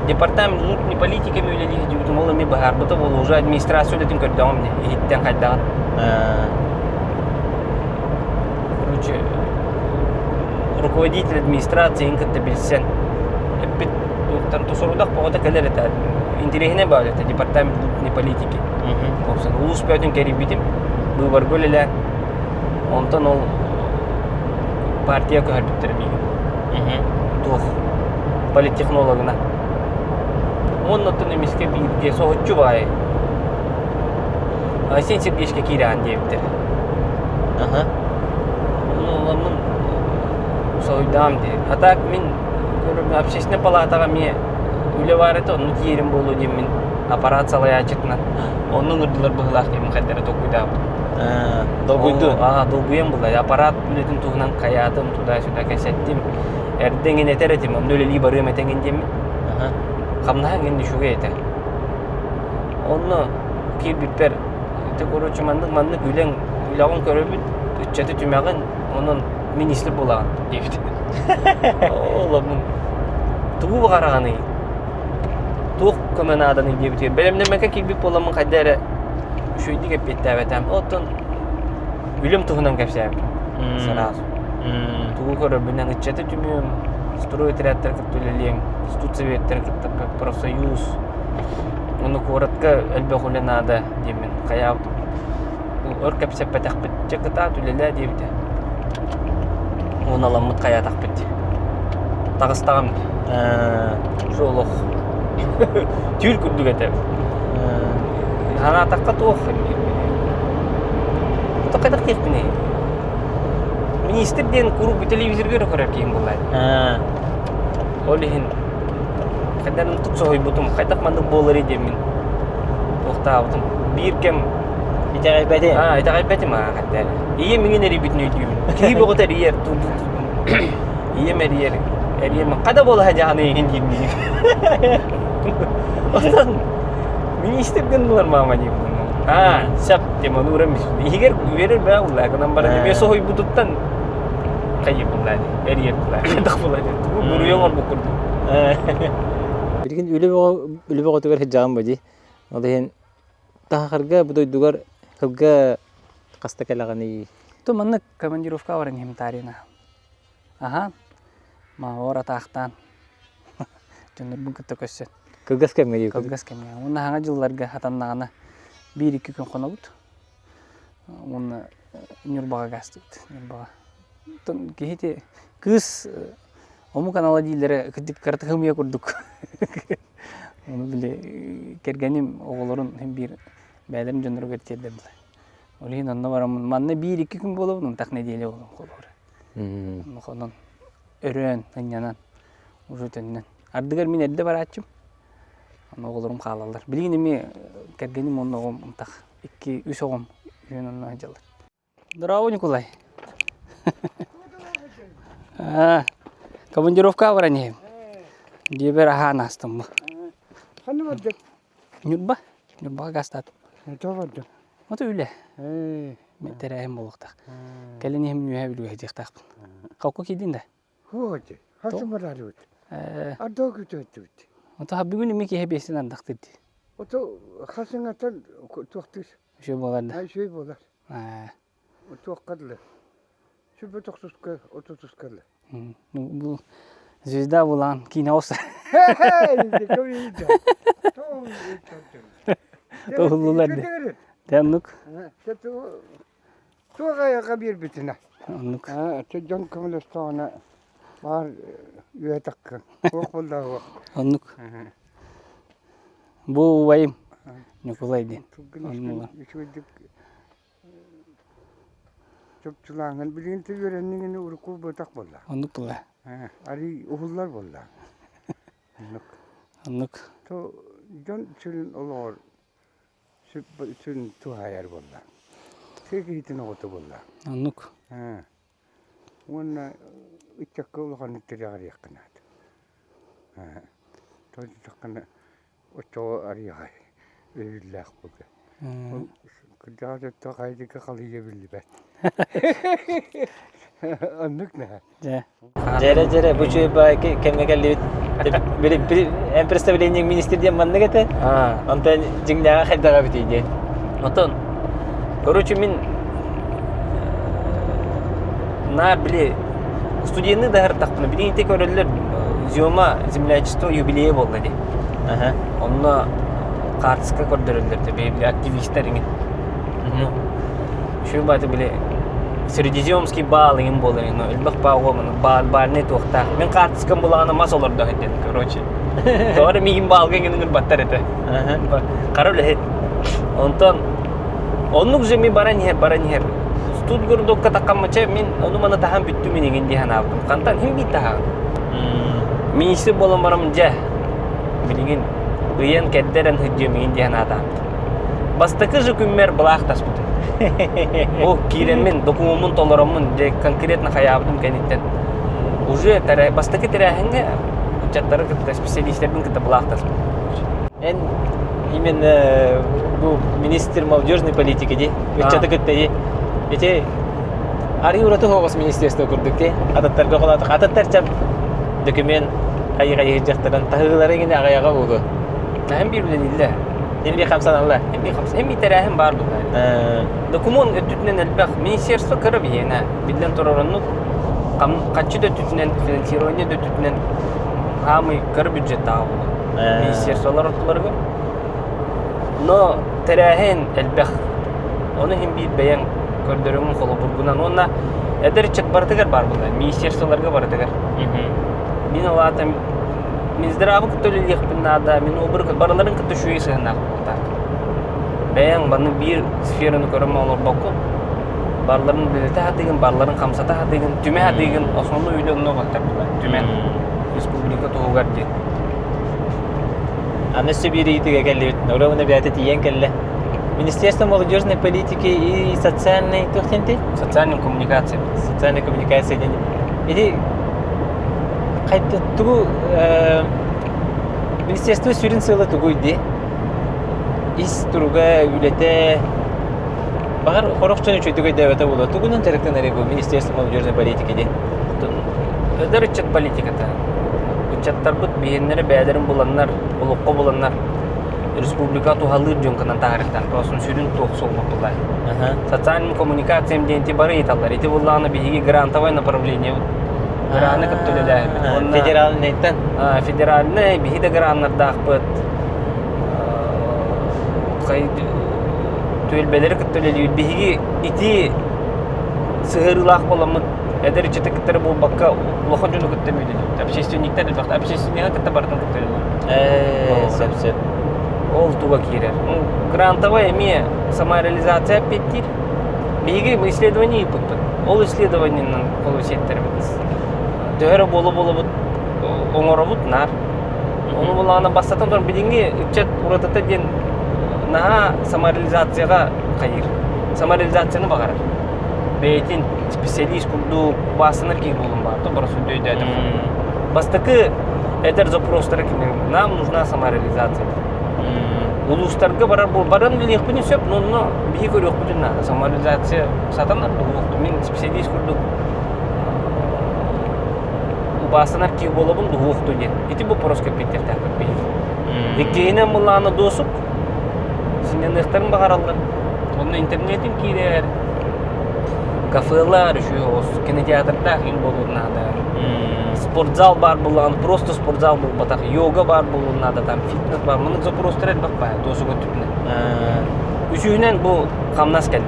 Департамент внутренней политики үлэлии сылдьыбытым, ол эмиэ быһаарбыта буолуо. Уже администрация үлэтин көрдөҕүм ини, иһиттэн хайдаҕын. Короче, руководитель администрации кытта билсэн эппит туохтан сорудах бөҕөтө кэлэр этэ. Интэриэһинэй баар этэ департамент внутренней политики. Собственно, улуус бөҕөтүн кэрийбитим. Быыбарга үлэлээн. Онтон ол партия көһөрбүттэр миигин. Туох политтехнологына. Уонна оттон эмискэ бииргэ соһуччу баай Айсен Сергеевичкэ киирэҕин диэбиттэр. Аха. Ону ыламмын соһуйдаҕым дии. А так мин көрөбүн общественнай палатаҕа эмиэ үлэ баар этэ, онно тиийэрим буолуо диэммин аппарат салайааччытынан онно ыҥырдылар быһыылаах диэммин хайдах эрэ толкуйдаабытым. Долгуйду. Аа, долгуйан булла. Аппарат үлэтин туһунан хайаатым, туда-сюда кэпсэттим. Эрдэ эҥин этэр этим, онно үлэлии барыам этэ эҥин диэммин. Хамнаһа эҥин үчүгэй этэ. Онно киирбиппэр ити короче маннык маннык үлэҥ үлэҕин көрөбүт, ыччаты түмэҕин, онон министр буолаҕын диэбит. Оломмун тугу баҕараҕыный? Туох көмө нааданый диэбитигэр бэлэмнэммэккэ киирбит буоламмын хайда эрэ үчүгэйдик эппиэттээбэтээм. Оттон үлэм туһунан кэпсээбитим сразу. Тугу көрөрбүнэн ыччаты түмүөм, стройотрядтары кытта үлэлиэм, студсоветтары кытта профсоюз, Ону куоратка элбэх үлэ наада диэммин хайаабытым. Өр кэпсэппэтэхпит, дьэ кытаат үлэлээ диэбитэ. Уоналаммыт хайаатахпыт. Таҕыстаҕым. Уже олох түүл курдук этэ. Санаатахха туох Ото хайдах диэхпиний? Министр диэн куруук телевизорга эрэ көрөр киһим буоллаа. Ол иһин хайдах онтук соһуйбутум, хайдах маннык буоларый диэммин туохтаабытым. Биир кэм Итэҕэйбэтим. Аа, итэҕэйбэтим аа хайдах эрэ. Ийэм иҥин эрийбитин өйдүүбүн. Киһи бөҕөтө эрийэр. Ийэм эрийэр. Эрийэр. Хада буола садьаҕын эйигин диир диир. Оттон министр гыннылар маама диибин. Аа, сөп диэн онуурам иһигэр үөрэр бээ уллаа гынан баран эмиэ соһуйбутуттан хайы буллаа дии, эрийэр буллаа, хайдах буллаа дии. Тугу буруйу оҥорбут курдук. Билигин үлэ бөҕө үлэ бөҕөтүгэр сылдьаҕын бу дии. Ол иһин таһахарга бу дойдугар сылга хаста кэлэҕиний? То маннык командировка баран иһим таарыйна. Аха, маор атаахтаан дьоннорбун кытта көрсөн. Кылгас кэмҥэ дии. Кылгас кэмҥэ. Уонна хаҥа дьылларга хатаннаҕына биир-икки күн хонобут. Уонна Ньурбаҕа гаастыбыт. Ньурбаҕа. Оттон киһи ити кыыс омук анала дииллэрэ кырдьык кыратык ымыйа курдук. Ону били кэргэним оҕолорун син биир бэйэлэрин дьонноругар тиэрдэр буолар. Ол иһин онно бараммын манна биир-икки күн буолабын, онтах нэдиэлэ буолан холобура. Онно хонон өрөөн, ынньанан уже төннөн. Ардыгар мин эрдэ барааччым, онно оҕолорум хаалаллар. Билигин эмиэ кэргэним уонна оҕом ынтах икки, үс оҕом үһүөн онно сылдьаллар. Здорово, Николай. Командировка баран иһим. Дьиэбэр аһаан аастым. Ханна бардыҥ? Ньурба. Ньурбаҕа гаастаатым. Тоҕо бардыҥ? Ото үлэ. Мен тэрээһин буолуохтаах. Кэлин иһим үөһэ бүлүүгэ сылдьыахтаахпын. Холку киирдин да? Хуоти. Хасым барарыбыт. Ардоо күтүөттүбүт. Ото бүгүн ими киһи биэстин ардахтыр дии. Ото хасыҥаттан туохтуур. Үчүгэй буолар да. Үчүгэй буолар. Туохха дылы. Сүбэ тохсуска, отутуска дылы. Бу звезда булан киинэ олса. Тоһуллулар де. Оннук. Туох айаҕа биэрбитинэ. Оннук. Дьон көмөлөстөҕүнэ баар үөтэххин. Туох буоллаҕа Оннук. Бу убайым Ньукулай диэн. Үчүгэйдик чопчулааҥҥын билигин үөрэнниҥ урукку бытах буолла. Оннук буолла. Арый уһуллар буолла. Оннук. Оннук. То дьон сүрүн олоҕор. Сүн туһаайар буолла. Тыа киһитин оҕото буолла. Оннук. Уонна ыччакка улаханнык тирэҕириэххэ наада. Тоҕо диэтэххинэ оччоҕо арыйаҕай өйүүллээх буолуо. Ол кырдьаҕас өттө хайдыга халыйа биллибэт. Оннук наһаа. Дьэ. Дьэрэ дьэрэ бу үчүгэй баай кэмҥэ кэллибит. Били били эн представление министр диэн маннык этэ. Онтон дьиҥнээҕэ хайдаҕа эбитий диэн. Отон, короче, мин наар били студенты даһыртахпына билигин ити көрөллөр Зёма землячество юбилейа буолла дии. Онно хаартыска көрдөрөллөр да били активистар иҥин. Үчүгэй бааты били Средиземский баал иҥин буолар иҥин элбэх баа уоманы баал баальнай туохтаах. Мин хаартыскам булаҕына мас олордо диэн короче. Тоҕо эрэ миигин баалга иҥин ыҥырбаттар этэ. Хара үлэһит. Онтон оннук же ми баран иһэр баран иһэр. Студгородокка таххаммыча мин ону маны таһан бүттүм инигин дии санаабытым. Хантан хим биир таһаҕын. Министр буолан барам дьэ билигин ыйан кэрдэрэн сылдьыам игин дии санаатаабытым. Бастакы же күммэр былаах таспытым. Ол киирэммин, докумуоммун толороммун, дьэ конкретно хайаабытым кэнниттэн уже бастакы тэрээһиҥҥэ ыччаттары кытта, специалистэрбин кытта былаах таспытым. Эн именно бу министр молодежной политики дии, ыччаты кытта дии. Ити арыы ураты оҕус министерство курдук дии. Ататтарга холоотох. Ататтар чап документ хайы-хайы дьахтаран таһыылары гине аҕайаҕа буолуо. Эн биир үлэлииллэр. Эн биир хамсаналлар. Эн биир хамсан. Эн биир тэрээһин баар буолар. Докумуон өттүтүнэн элбэх. Министерство кыра биһиэнэ. Биллэн турар оннук. Хаччы да өттүтүнэн, финансирование да өттүтүнэн хаамый кыра бюджеттааҕа буолар. Министерстволар ортолоругар. Но тэрээһин элбэх. Ону иһин биир бэйэҥ көрдөрүҥ холобургунан уонна эдэр ыччат барытыгар баар буолар. Министерстволарга барытыгар. Мин ол аата Минздравы кытта үлэлиэхпин наада, мин обры барыларын кытта үчүгэй сыһыаннаах буолуохтаах. Бэйэҥ маннык биир сфераны көрөн олорбоккун. Барыларын үлэлэтэ сатыыгын, барыларын хамсата сатыыгын, түмэ сатыыгын, основной үлэ онно баттар буолар. Түмэн республика туһугар диэн. Аны өссө биир ыйытыыга кэллибит. Ровно бэйэтэ тиийэн кэллэ. Министерство молодежной политики и социальной туох диэн Социальной коммуникации. Социальной коммуникации диэн. Ити хайда тугу министерство сүрүн сыала тугуй дии? Ис туруга, үлэтэ Баҕар хорох дьон үчүгэйдик өйдөөбөтө буолуо. Тугунан дьарыктанарый бу Министерство молодежной политики диэн? Эдэр ыччат политиката. Ыччаттарбыт биһиэннэрэ бэйэлэрин буланнар, олоххо буланнар республика туһалыыр дьон гынан таһаарыахтаах. Тоҕосун сүрүн туох суолбут буллар. Социальным коммуникациям диэн ити бары ыйыталлар. Ити буллаҕына биһиги грантовое направление граны кытта үлэлээһиммит. Уонна Федеральныйтан? Федеральный, биһи да граннардаахпыт. Түөлбэлэри кытта үлэлиир. Биһиги ити сыһыарыылаах буоламмыт эдэр ыччаты кытта буолбакка улахан дьону кытта үлэлиибит. Общественниктар элбэхтэр. Общественнигы кытта барытын кытта үлэлиибит. Сөп сөп. Ол туга киирэр. Грантовай эмиэ самореализация эппиэттиир. Биһиги исследование ыыппыппыт. Ол исследованиенан холу сиэттэрбит. Төһө эрэ буола-буолабыт оҥоробут наар. Ону булаана бастатан туран билиҥҥи ыччат уратыта диэн наһаа самореализацияҕа хайыыр. Самореализацияны баҕарар. Бэйэтин специалист курдук убаастанар киһи буолун баар, то боросуйда өйдөөтөх. Бастакы этэр запростара кини нам нужна самореализация. Улуустарга барар бу баран билиэхпитин сөп, но онно биһи көрүөхпүтүн наада. Самореализация сатанар дуһуохту. Мин специалист курдук убаастанар киһи буолабын дуһуохту диэн. Ити боппуруоска эппиэттиэхтээхпит биһиги. Иккиһинэн былаана досук сынньаныахтарын баҕараллар. Онно интернетин киирэр, кафелар, үчүгэй оҕус, кинотеатрдаах иҥ буолуон наада. Спортзал баар буоллаҕына, просто спортзал буолбатах, йога баар буолуон наада, там фитнес баар. Маннык запростар элбэх баар досук өттүтүнэн. Үсүһүнэн бу хамнас кэллэ.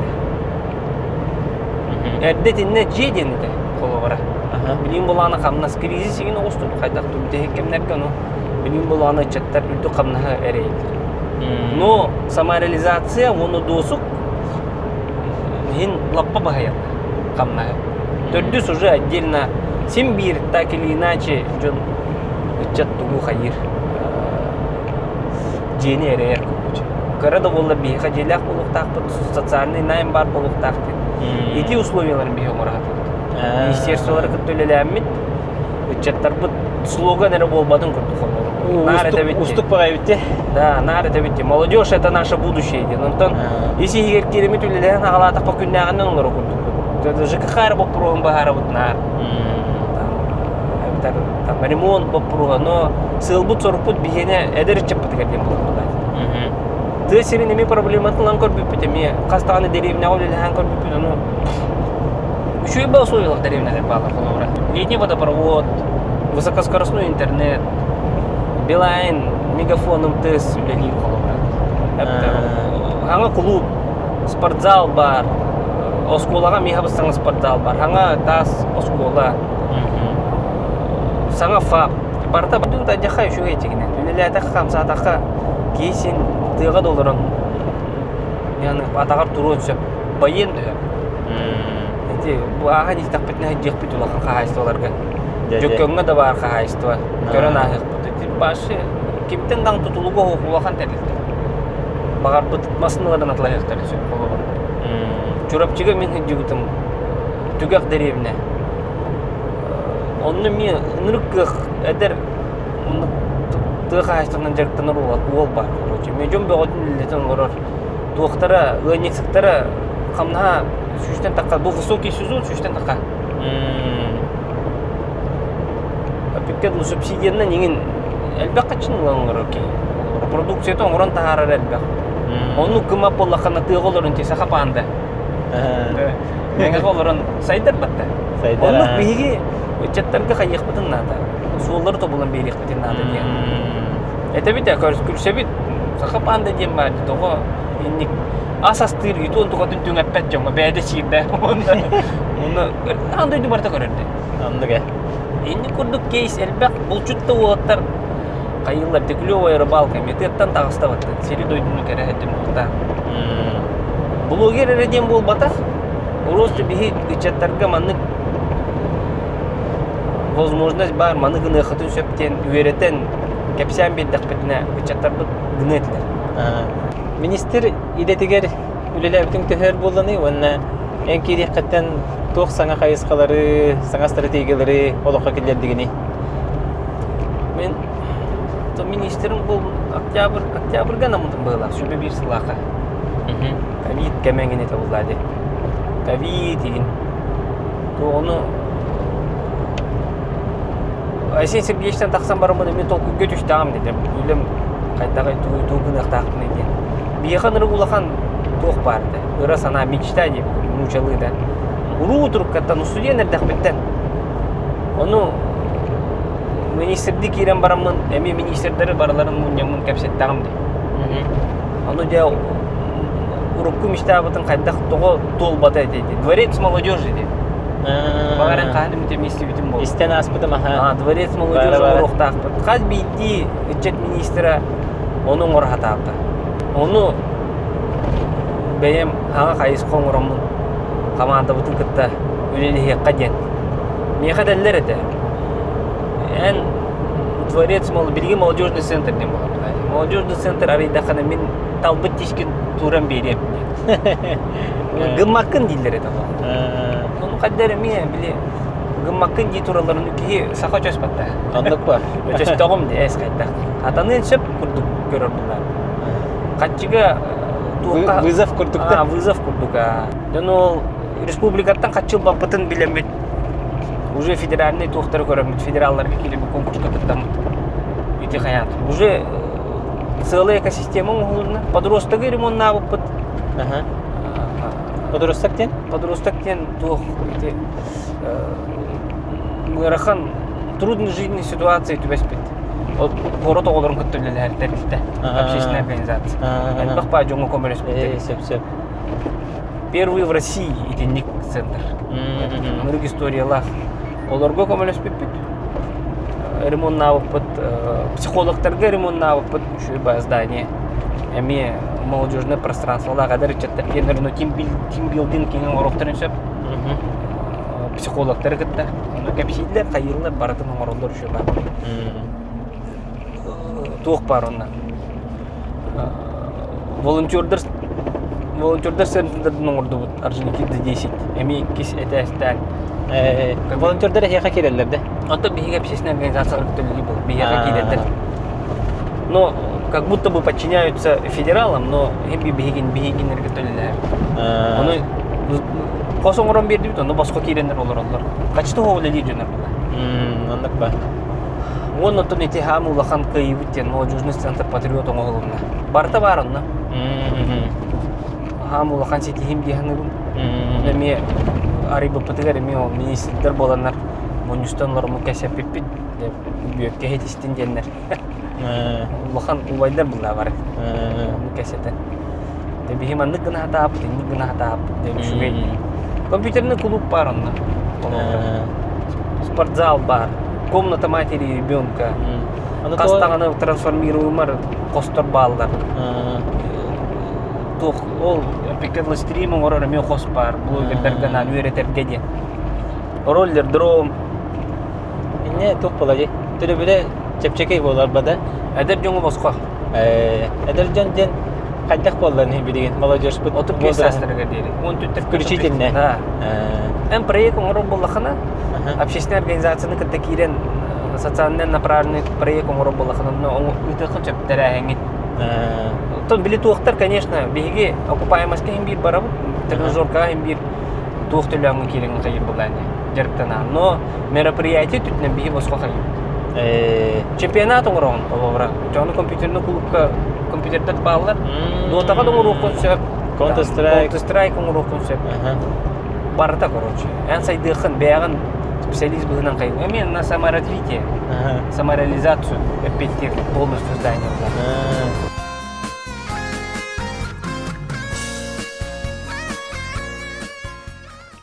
Эрдэ итиннэ дьиэ диэн этэ холобура. Билигин булаана хамнас кризис игин оҕустун хайдах бүтэһик кэмнэргэ ону билигин булаана ыччаттар үрдүк хамнаһы эрэйэллэр. Но самореализация уонна досуг иһин лаппа баһыйаллар хамнаһы. Төрдүс уже отдельно син биир так или иначе дьон ыччат тугу хайыыр дьиэни эрэйэр короче. Кыра да буоллар биһиэхэ дьиэлээх буолуохтаахпыт, социальный найм баар буолуохтаах диэн. Ити условияларын биһи оҥоро сатыыбыт. Министерстволары кытта үлэлээммит, ыччаттарбыт слоган эрэ буолбатын курдук холобур. Наар этэбит Устук баҕайбыт дии. Да, наар этэбит дии. Молодежь это наше будущее диэн. Онтон ис иһигэр кииримит үлэлэһэн аҕалаатахха күннээҕинэн олоро курдукпут. ЖКХ эрэ боппуруоһун быһаарабыт наар. Эбэтэр там ремонт боппуруоһа, но сыалбыт-сорукпут биһиэнэ эдэр ыччаппытыгар диэн буолар Тыа сирин эмиэ проблематын ылан көрбүппүт эмиэ хас даҕаны дэриэбинэҕэ үлэлэһэн көрбүппүт ону үчүгэй баа условиялар дэриэбинэлэр бааллар холобура летний водопровод высокоскоростной интернет Билайн мегафон МТС үлэлиир холобура хаҥа кулууп спортзал баар оскуолаҕа эмиэ саҥа спортзал баар хаҥа таас оскуола саҥа ФАП барыта бардык үчүгэй дьигинэн үлэлээтэххэ хамсаатахха киһи син тыаҕа да олорон атаҕар туруон сөп байыан да сөп ити бу ааһан истэхпитинэ сылдьыахпыт улахан хаһаайыстыбаларга Дьөккөҥҥө да баар хаһаайыстыба көрөн ааһыахпыт ити башы кимтэн даҕаны тутулуга суох улахан тэрилтэ баҕарбыт массыыналарын атылаһыахтарын сөп холобур Чурапчыга мин сылдьыбытым түгэх дэриэбинэ Онно эмиэ ынырык кыах эдэр тыа хаһаайыстыбатынан дьарыктанар уол баар короче. Эмиэ дьон бөҕөтүн үлэлэтэн олорор. Туохтара, ыанньыксыктара хамнаһа сүүстэн тахха. Бу высокий сезон сүүстэн тахха. Опекка ну субсидиянан иҥин элбэх хаччын ылан олорор киһи. Продукцията оҥорон таһаарар элбэх. Оннук гыммат буоллаххына тыаҕа олорон ти саха паанда. Мэҥэҕэ олорон сайдар батта. Сайдар. Оннук биһиги ыччаттарга хайыахпытын наада. Суоллары тобулан биэриэхпитин наада диэн. Этэбит ээ, күлсэбит. Саха паанда диэн баар дии, тоҕо инник ас астыыр итон тугатын түҥэппэт дьоҥҥо бэйэтэ сиирдэ. Онно аан дойду барыта көрөр дии. Оннук ээ. Инник курдук кейс элбэх булчут да уолаттар хайыылар клевая рыбалка эмиэ тыаттан таҕыста баттан сири дойдуну кэрэһэттим бултаан блогер эрэ диэн буолбатах просто биһи ыччаттарга маннык возможность баар маны гыныаххытын сөп диэн үөрэтэн кэпсээн биэрдэхпитинэ ыччаттарбыт гыныа этилэр Министр идэтигэр үлэлээбитиҥ төһө өр буолланый уонна эн киириэххиттэн туох саҥа хайысхалары, саҥа стратегиялары олоххо киллэрдигиний? Мин то министрим был октябрь, октябрьга намытым быһыылаах, сүбэ биир сыллаахха. Ковид кэмэ эҥин этэ буоллаа дии. Ковид игин. Ону Айсен Сергеевичтэн тахсан бараммын эмиэ толкуйга түстэҕим дэтим. Үлэм хайдаҕый, тугу тугу гыныахтаахпыный диэн. Биһиэхэ ынырык улахан туох баар этэ, ыра санаа, мечта диэбит нуучалыы да. Уруу туруккаттан устудьуон эрдэхпиттэн Ону министрдии киирэн бараммын, эмиэ министрдэри барыларын мунньаммын кэпсэттэҕим дии. Ону дьэ урукку мечтаабытын хайдах тоҕо туолбата этэй дии. Дворец молодежи дии. Баҕаран хаһан эмит эмиэ истибитим буолуо. Истэн ааспытым аха. А, дворец молодежи оҥоруохтаахпыт. Хас биирдии ыччат министрэ ону оҥоро сатаабыта. Ону бэйэм хаҥа хайысха оҥороммун хамаандабытын кытта үлэлэһиэххэ диэн. Миэхэ этэллэр этэ, эн дворец билигин молодежный центр диэн буолар. Молодежный центр арыйдаххына мин талбыт тискин тууран биэриэм диэн. Гыммаккын дииллэр этэ Ону хайда эрэ эмиэ били гыммаккын дии туралларын киһи саха өчөспөт да. Оннук ба. Өчөстөҕүм дии эс хайдах. Хатаныан сөп курдук көрөр булар. Хаччыга туохха Вызов курдук да. Вызов курдук. Дьон ол республикаттан хаччы ылбаппытын билэммит уже федеральный туохтары көрөммүт федералларга киирэммит конкурска кыттаммыт ити хайаан уже целая экосистема оҥоһулунна подростогы ремоннаабыппыт Подросток диэн? Подросток диэн туох ити ыарахан трудной жизненной ситуации түбэспит. Ол куорат оҕолорун кытта үлэлэһэр тэрилтэ, общественная организация. Элбэх баа дьоҥҥо көмөлөспүттэр. Сөп сөп. Первый в России итинник центр. Ынырык историялаах. Олорго көмөлөспүппүт. Ремоннаабыппыт, психологтарга ремоннаабыппыт үчүгэй здание. Эмиэ молодежное пространстволаах эдэр ыччаттар киэннэрин тимбилдинг киҥин оҥоруохтарын сөп. Психологтары кытта. Ону кэпсииллэр, хайыыллар, барытын оҥороллор үчүгэй баар. Туох баар онно. Волонтердар волонтердар центрдарын оҥордубут Орджоникидзе 10 эмиэ иккис этээстээн. Волонтердар эһиэхэ киирэллэр да? Оттон биһиги общественная организациялар кытта был биһиэхэ киирэллэр. Но как будто бы подчиняются федералам, но эби биһигин биһигиннэргэ төлөлөөр. Ону хос оҥорон биэрдибит, ону босхо киирэннэр олороллор. Хачты үлэлиир дьоннор була. Оннук ба. Уонна оттон ити хаам улахан кыайыыбыт диэн молодежный центр патриот оҥоһулунна. Барыта баар онно. Хаам улахан ситиһиим дии саныыбын. Эмиэ арыйбыппытыгар эмиэ ол министрдэр буоланнар мунньустан олороммут кэпсэппиппит. Бүөккэ иһитистин диэннэр. Улахан убайдар булла бары. Ону кэпсэтэн. Дэ биһи маннык гына сатааппыт, инник гына сатааппыт диэн үчүгэй. Компьютерный клуб баар онно. Спортзал баар. Комната матери и ребенка. Хас даҕаны трансформируемар хостор бааллар. Туох ол стрим оҥорор эмиэ хос баар. Блогердарга анаан үөрэтэргэ диэн. Роллер-дром. Инньэ туох буолар Төлөбүрэ чэпчэки буолар бада. Эдэр дьоҥу босхо. Эдэр дьон диэн хайдах буоллар билигин молодежьпут 35 саастарыгар диэри. 14 Включительно. Да. Эн проект оҥорор буоллаххына, общественная организацияны кытта киирэн социальный направленный проект оҥорор буоллаххына, онно ыытыаххын сөп тэрээһиҥҥин. Оттон били туохтар, конечно, биһиги окупаемостька иһин биир барабыт, тренажеркаҕа иһин биир туох төлөөҥҥө киирэҥҥин хайыр былаане дьарыктанаан. Но мероприятие түтүнэн биһи босхо хайыыбыт. Чемпионат оҥороҕун холобура. Дьону компьютерный клубка компьютердар бааллар. Дотаҕа да оҥоруоххун сөп. Counter Strike. Counter Strike оҥоруоххун сөп. Барыта короче. Эн сайдыаххын бэйэҕин специалист быһыынан хайын. Эмиэ на саморазвитие, самореализацию эппиэттиир полностью здание.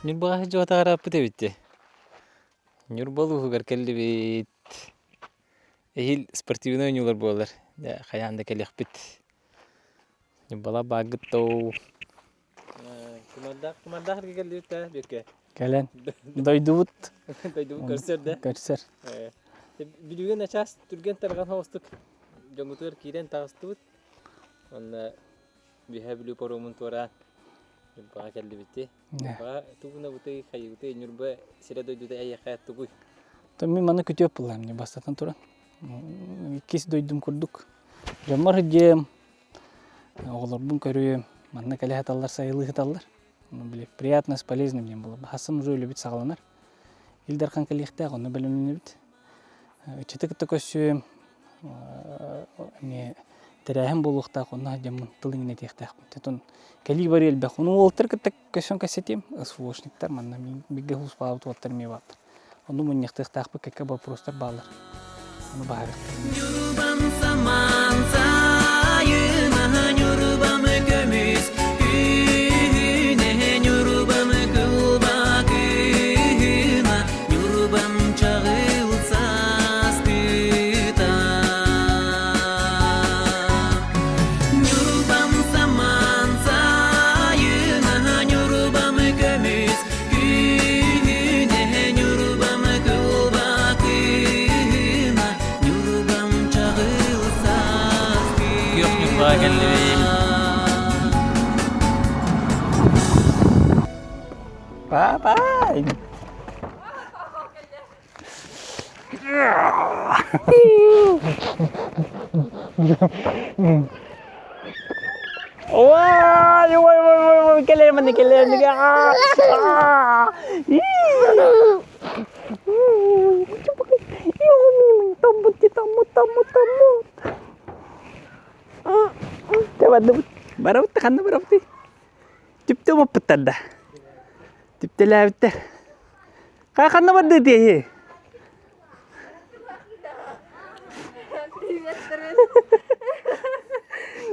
Ньурбаҕа дьуотаҕарааппыт эбит дии. Ньурба улууһугар кэллибит. Эһиил спортивнай оонньуулар буолар. Дьэ, хайаан да кэлиэхпит. Ньурбалар бааргыт доо. Кумардаах кумардаах эргэ кэллибит да Бүөккэ. Кэлэн. Дойдубут. Дойдубут көрсөр да. Көрсөр. Бүлүүгэ начаас түргэн тарҕан соҕустук дьоммутугар киирэн таҕыстыбыт. Онно Үөһээ Бүлүү паромун туораан Ньурбаҕа кэллибит. Ньурбаҕа тугунабытый, хайыыбытый, Ньурба сирэ-дойдута эйиэхэ тугуй? То мин маны күтүөп буллаам дии бастатан туран. Иккис дойдум курдук. Дьоммор сылдьыам, оҕолорбун көрүөм, манна кэлэ сыталлар, сайылыы сыталлар. Били приятно с полезным диэн буолар. Хассан уже үлэбит саҕаланар. Ил Дархан кэлиэхтээх, онно бэлэмнэнэбит. Ыччаты кытта көрсүөм, эмиэ тэрээһин буолуохтаах, онно сылдьаммын тыл иҥнэтиэхтээхпин. Оттон кэлии барыы элбэх. Ону уолаттар кытта көсөн кэпсэтиэм, СВОшниктар манна бииргэ сулууспалаабыт уолаттар эмиэ бааллар. Ону мунньахтыахтаахпыт кэккэ боппуруостар бааллар. Ону быһаарыахтара. Ньурбам самаан сайына Ньурбам көмүс күнэ Ньурбам кылба кыына Ньурбам чаҕыл сааскыта Ньурбам самаан сайына Ньурбам көмүс күнэ Ньурбам кылба кыына Ньурбам чаҕыл Күөх Ньурбаҕа кэллибит. Бабай! Ой, ой, ой, ой, ой, кэлээр манна кэлээр Барабыт ханна барабытый? Түптэ умаппыттар да. Түптэлээбиттэр. Ханна барды тиэһи? Привет,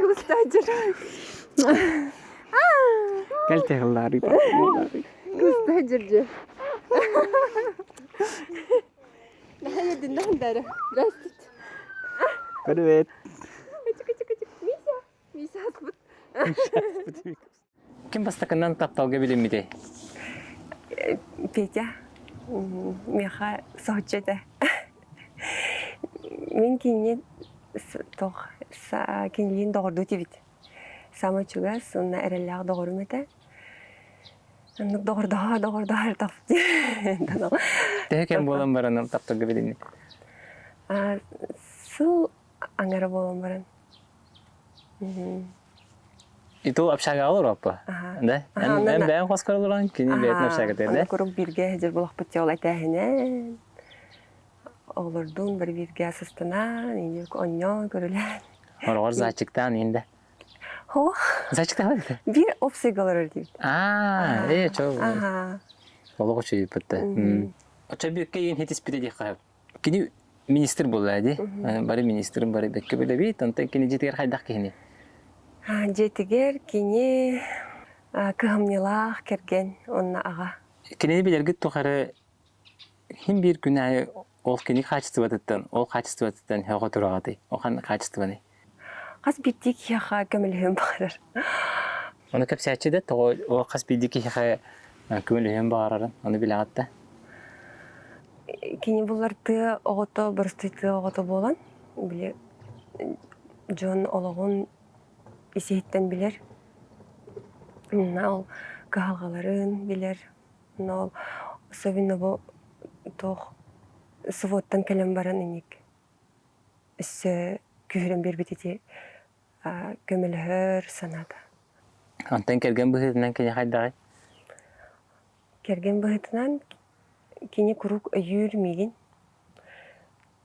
Кустадыр. Кэл тыһыллаары. Кустадыр же. Здравствуйте. Привет. Мися. Мися аспыт. Ким бастакынан тапталга билиммитий? Петя миэхэ соһуччу этэ. Мин кинини туох кинилиин доҕордуу тибит. Саамай чугас уонна эрэллээх доҕорум этэ. Оннук доҕордоһо доҕордоһо Төһө кэм буолан баран тапталга билинни? Сыл аҥара буолан баран. Иту общага олороппа? Да? Эн бэйэн хоскор олорон, кини бэйэтин общага да? Куруук бииргэ сылдьар буолахпыт ол этээһинэн оҕолордуун бары бииргэ асыстанан, онньоон көрүлээн. Хороҕор зайчиктаан иһин да? Хох. Зайчиктаан да? Биир опсыйга олорор диибит. Аа, ээ, чоо. Олох үчүгэй да. Оччо бүккэ иин хитиспитэ диэххэ Кини министр буолла дии. Бары министрин бары бэккэ билэбит. Онтон кини дьиэтигэр хайдах киһини? Дьиэтигэр кини кыһамньылаах кэргэн уонна аҕа. Кинини билэргит тухары хим биир күн аайы ол кини хаачыстыбатыттан, ол хаачыстыбатыттан һөҕө тураҕытый? Ол ханнык хаачыстыбаный? Хас биирдии киһиэхэ көмөлөһүөн баҕарар. Ону кэпсээччи да тоҕо ол хас биирдии киһиэхэ көмөлөһүөн баҕарарын ону билэҕит да? Кини булар тыа оҕото, боростуой тыа оҕото буолан, били дьон олоҕун ис-иһиттэн билэр. Уонна ол кыһалҕаларын билэр. Уонна ол особенно бу туох СВО-ттан кэлэн баран инник өссө күүһүрэн биэрбит ити көмөлөһөр санаата. Онтон кэргэн быһыытынан кини хайдаҕый? Кэргэн быһыытынан кини куруук өйүүр миигин.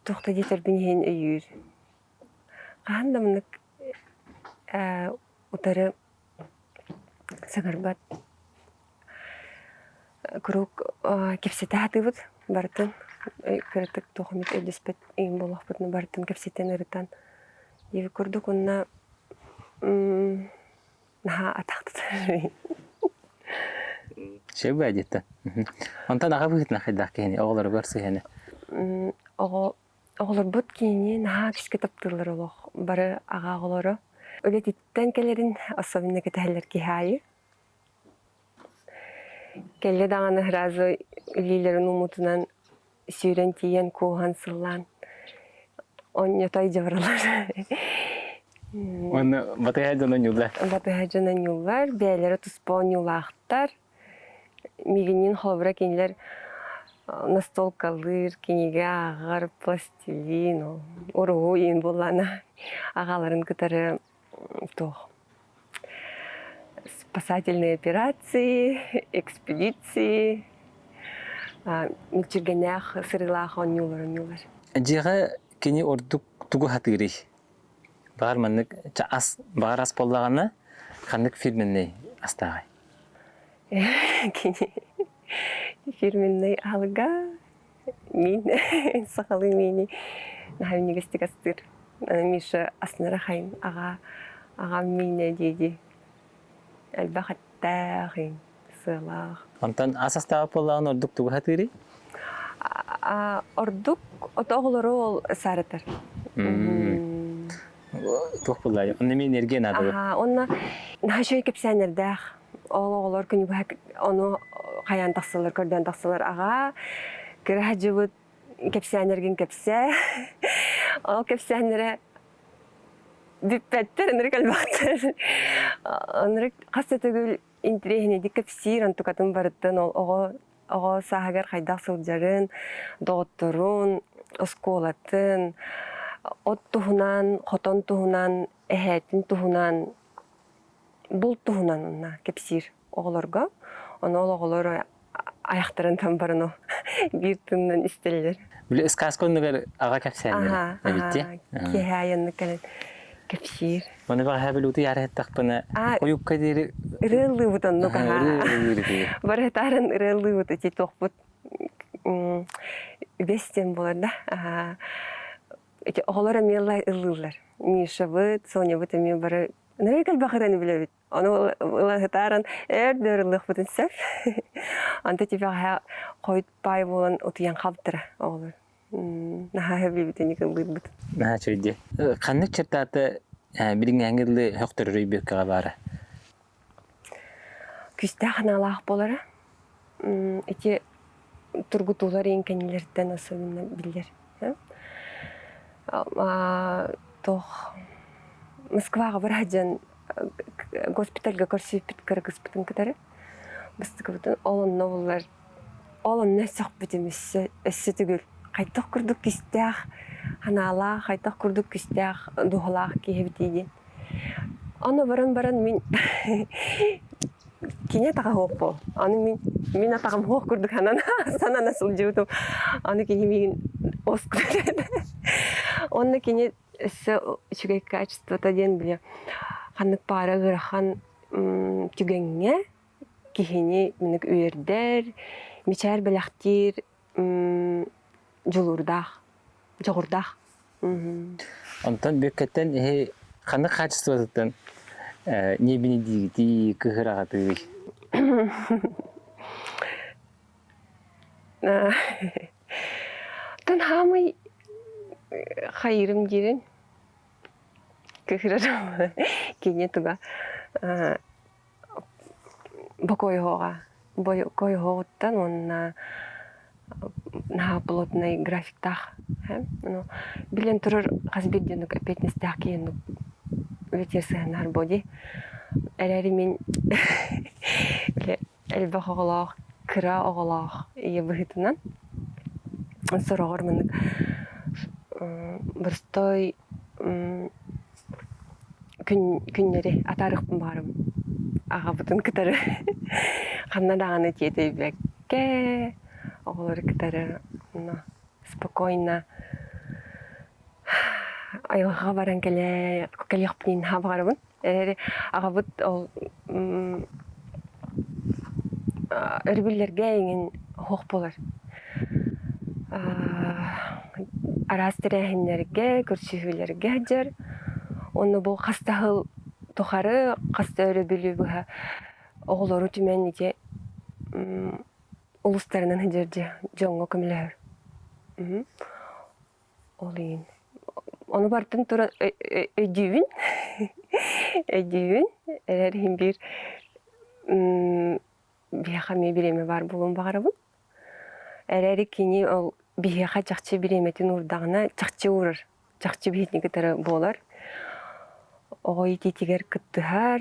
Туох да диэтэрбин иһин өйүүр. Хаһан да маннык утары саҥарбат. Куруук кэпсэтэ сатыыбыт барытын. Кыратык туох эмит өйдөспөт иҥин буоллахпытына барытын кэпсэтэн ырытан диэбит курдук уонна наһаа атахтатар. Сөп диэтэ. Онтон аҕа быһыытынан хайдах киһини оҕолоругар сыһыана? Оҕо оҕолорбут кинини наһаа күүскэ таптыыллар олох бары аҕа оҕолоро. Үлэтиттэн кэлэрин особенно кэтэһэллэр киһи аайы. Кэллэ даҕаны сразу илиилэрин ууммутунан сүүрэн тиийэн кууһан сыллаан онньотой дьабаралар. Уонна батыһа дьон оонньууллар. Батыһа дьон оонньууллар, бэйэлэрэ туспа оонньуулаахтар. Миигинниин холобура кинилэр настолкалыыр, кинигэ ааҕар, пластилин, уруһуй иин буоллаҕына аҕаларын кытары туох спасательные операции, экспедиции, мүччүргэннээх сырыылаах оонньуулар оонньуулар. Дьиэҕэ кини ордук тугу сатыырый? Баҕар маннык ас баҕар ас буоллаҕына ханнык фирменный астааҕый? Кини фирменный аһылыга Миин сахалыы миини наһаа минньигэстик астыыр. Миша астынара хайын аҕа аҕам миинэ дии-дии элбэх эттээх, сыалаах. Онтон ас астаабыт буоллаҕына ордук тугу сатыырый? Ордук ото оҕолору ол саарытар. Туох буоллай? Онно эмиэ энергия наада. Аха, онно наһаа үчүгэй кэпсээннэрдээх. Ол оҕолор күнү быһа ону хайаан тахсаллар, көрдөөн тахсаллар. Аҕаа, кыра сылдьыбыт кэпсээннэргин кэпсээ. Ол кэпсээннэрэ бүппэттэр, ынырык элбэхтэр. Ынырык хас да төгүл интириэһинэйдик кэпсиир, онтукатын барыттан ол оҕо оҕо сааһыгар хайдах сылдьарын, доҕотторун, оскуолатын, от туһунан, хотон туһунан, эһээтин туһунан, булт туһунан онно кэпсиир оҕолорго. Ону ол оҕолор айахтарын тамбарыну биир тыынынан истэллэр. Били сказка оннугар аҕа кэпсээннэрэ эбит дии. Киэһэ айаннык кэлэн кэпсиир. Маны баҕаһа билути ярыһыттахпына ойукка диэри ырыаллыыбыт оннук аһаа. Бары таарын ырыаллыыбыт ити туохпут үгэс диэн буолар да. Ити оҕолор эмиэ ыллыыллар. Мишабыт, Сонябыт эмиэ бары нөрүк элбэх ырыаны билэбит. Ону ылаһытааран өр да ырыллыахпытын сөп. Онто типэҕэ хойут паай буолан утуйан хаалтыра оҕолор. Наһаа сөбүлүүбүт ыллыырбыт. Наһаа үчүгэй Ханнык чертаата билиҥҥээҥҥи дылы һөхтөрөр өйбүөккэҕэ баара? Күүстээх анаалаах буолара. Ити тургутуулар иин кэннилэриттэн особенно биллэр. Туох Москваҕа бара сылдьан. Госпитальга көрсүбүппүт кыргыспытын кытары. Бастакыбытын ол онно буллар. Ол онно сөхпүтүм өссө, өссө төгүл. Хайдах курдук кистээх санаалаах, хайдах курдук кистээх дууһалаах киһи эбитий диэн. Ону баран баран мин кини атаҕа суох буол. Аны мин мин атаҕым суох курдук санана санана сылдьыбытым. Аны кини миигин уоскутар Онно кини өссө үчүгэй качествота диэн били ханнык паара ыарахан түгэҥҥэ киһини миник үөрдэр, мичээр бэлэхтиир дьулуурдаах, дьоҕурдаах. Онтон бүккэттэн иһи ханнык хаачыстыбатыттан ньиэбини диигитий, кыһыраҕатыый? Тан хаамый хайырым диирин кыһырарым кини туга бокойоһоҕа бокойоһоҕуттан уонна наһаа плотный графиктаах билэн турар хас биирдии оннук эппиэтинэстээх киһи оннук үлэтигэр сыһыаннаһар буо дии эрээри мин элбэх оҕолоох кыра оҕолоох ийэ быһыытынан сороҕор маннык боростуой күннэри атаарыахпын баҕарабын аҕабытын кытары ханна даҕаны тиэтэйбэккэ оҕолору кытары спокойно айылҕаҕа баран кэлэ кэлиэхпин наһаа баҕарабын эрээри аҕабыт ол өрөбүллэргэ эҥин оһох буолар араас тэрээһиннэргэ, көрсүһүүлэргэ сылдьар. Онно бу хас да сыл тухары, хас да өрөбүлү быһа оҕолору түмэн ити улуустарынан сылдьар дьэ дьоҥҥо көмөлөһөр. Ол иһин ону барытын туран өйдүүбүн. Өйдүүбүн. Эрэр иһин биир биһиэхэ эмиэ бириэмэ баар буолуон баҕарабын. Эрээри кини ол биһиэхэ чахчы бириэмэтин уурдаҕына, чахчы уурар, чахчы биһигини кытары буолар. Оҕо иитиитигэр кыттыһар,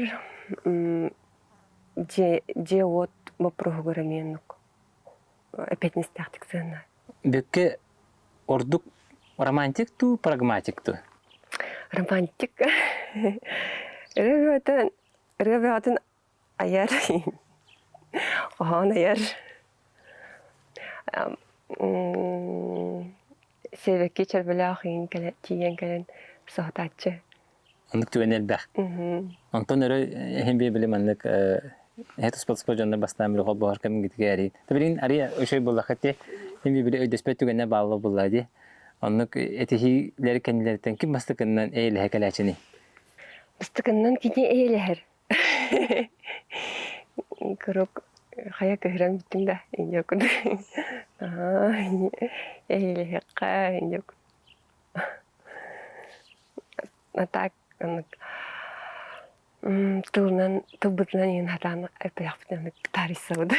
дьиэ, дьиэ-уот боппуруоһугар эмиэ оннук эппиэтинэстээхтик сыһыннар. Бүккэ ордук романтик дуу, прагматик дуу? Романтик. Ырыа бөҕөтүн, ырыа бөҕөтүн айар, хоһоон айар. Сиэбэкки чөрбөлөөх иин кэлэн тиийэн кэлэн соһутааччы. Оннук түгэн элбэх. Онтон өрө эһин бии били маннык эһэ туспа-туспа дьоннор бастаан били холбоһор кэмҥитигэр эрий. Билигин арыйа үчүгэй буоллахха ти мин били өйдөспөт түгэнэ баалла булла дии. Оннук этиһиилэр кэннилэриттэн ким бастакыннан эйэлэһэ кэлээччиний? Бастакыннан кини эйэлэһэр. Куруук хайа кыһыран бүттүм да инньэ курдук эһиилэһиэххэ инньэ А так оннук тылынан тылбытынан иһин сатаан эппэтэхпитинэ оннук таарыйсабыт.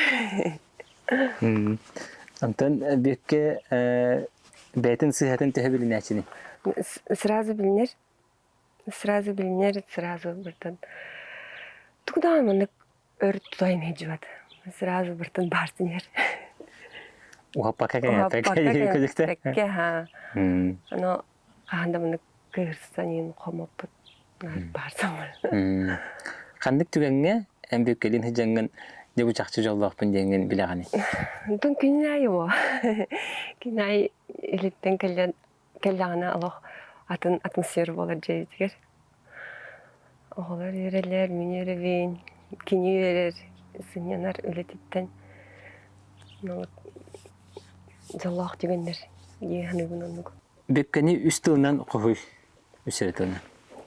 Онтон Бүөккэ бэйэтин сыыһатын төһө билинээччиний? Сразу билинэр. Сразу билинэр, сразу быртан тугу даҕаны маннык өр тутайын сылдьыбат. Сразу быртан баартын иһэр. Уһаппакка Уһаппакка кэҥэппэккэ кэҥэппэккэ, ха. Ону хаһан да маннык кыыһырсан иһин хомоппут баарсан Ханнык түгэҥҥэ эн бүккэлин сыдьаҥҥын дьэ бу чахчы дьоллоохпун диэҥҥин билэҕиний? Онтон күн аайы буо. Күн аайы илиттэн кэлэн кэллэҕинэ олох атын атмосфера буолар дьиэбитигэр. Оҕолор үөрэллэр, мин үөрэбин, кини үөрэр, сынньанар үлэтиттэн дьоллоох түгэннэр дии саныыбын оннук. Бүккэни үс тылынан хоһуй. Үс эрэ тылынан.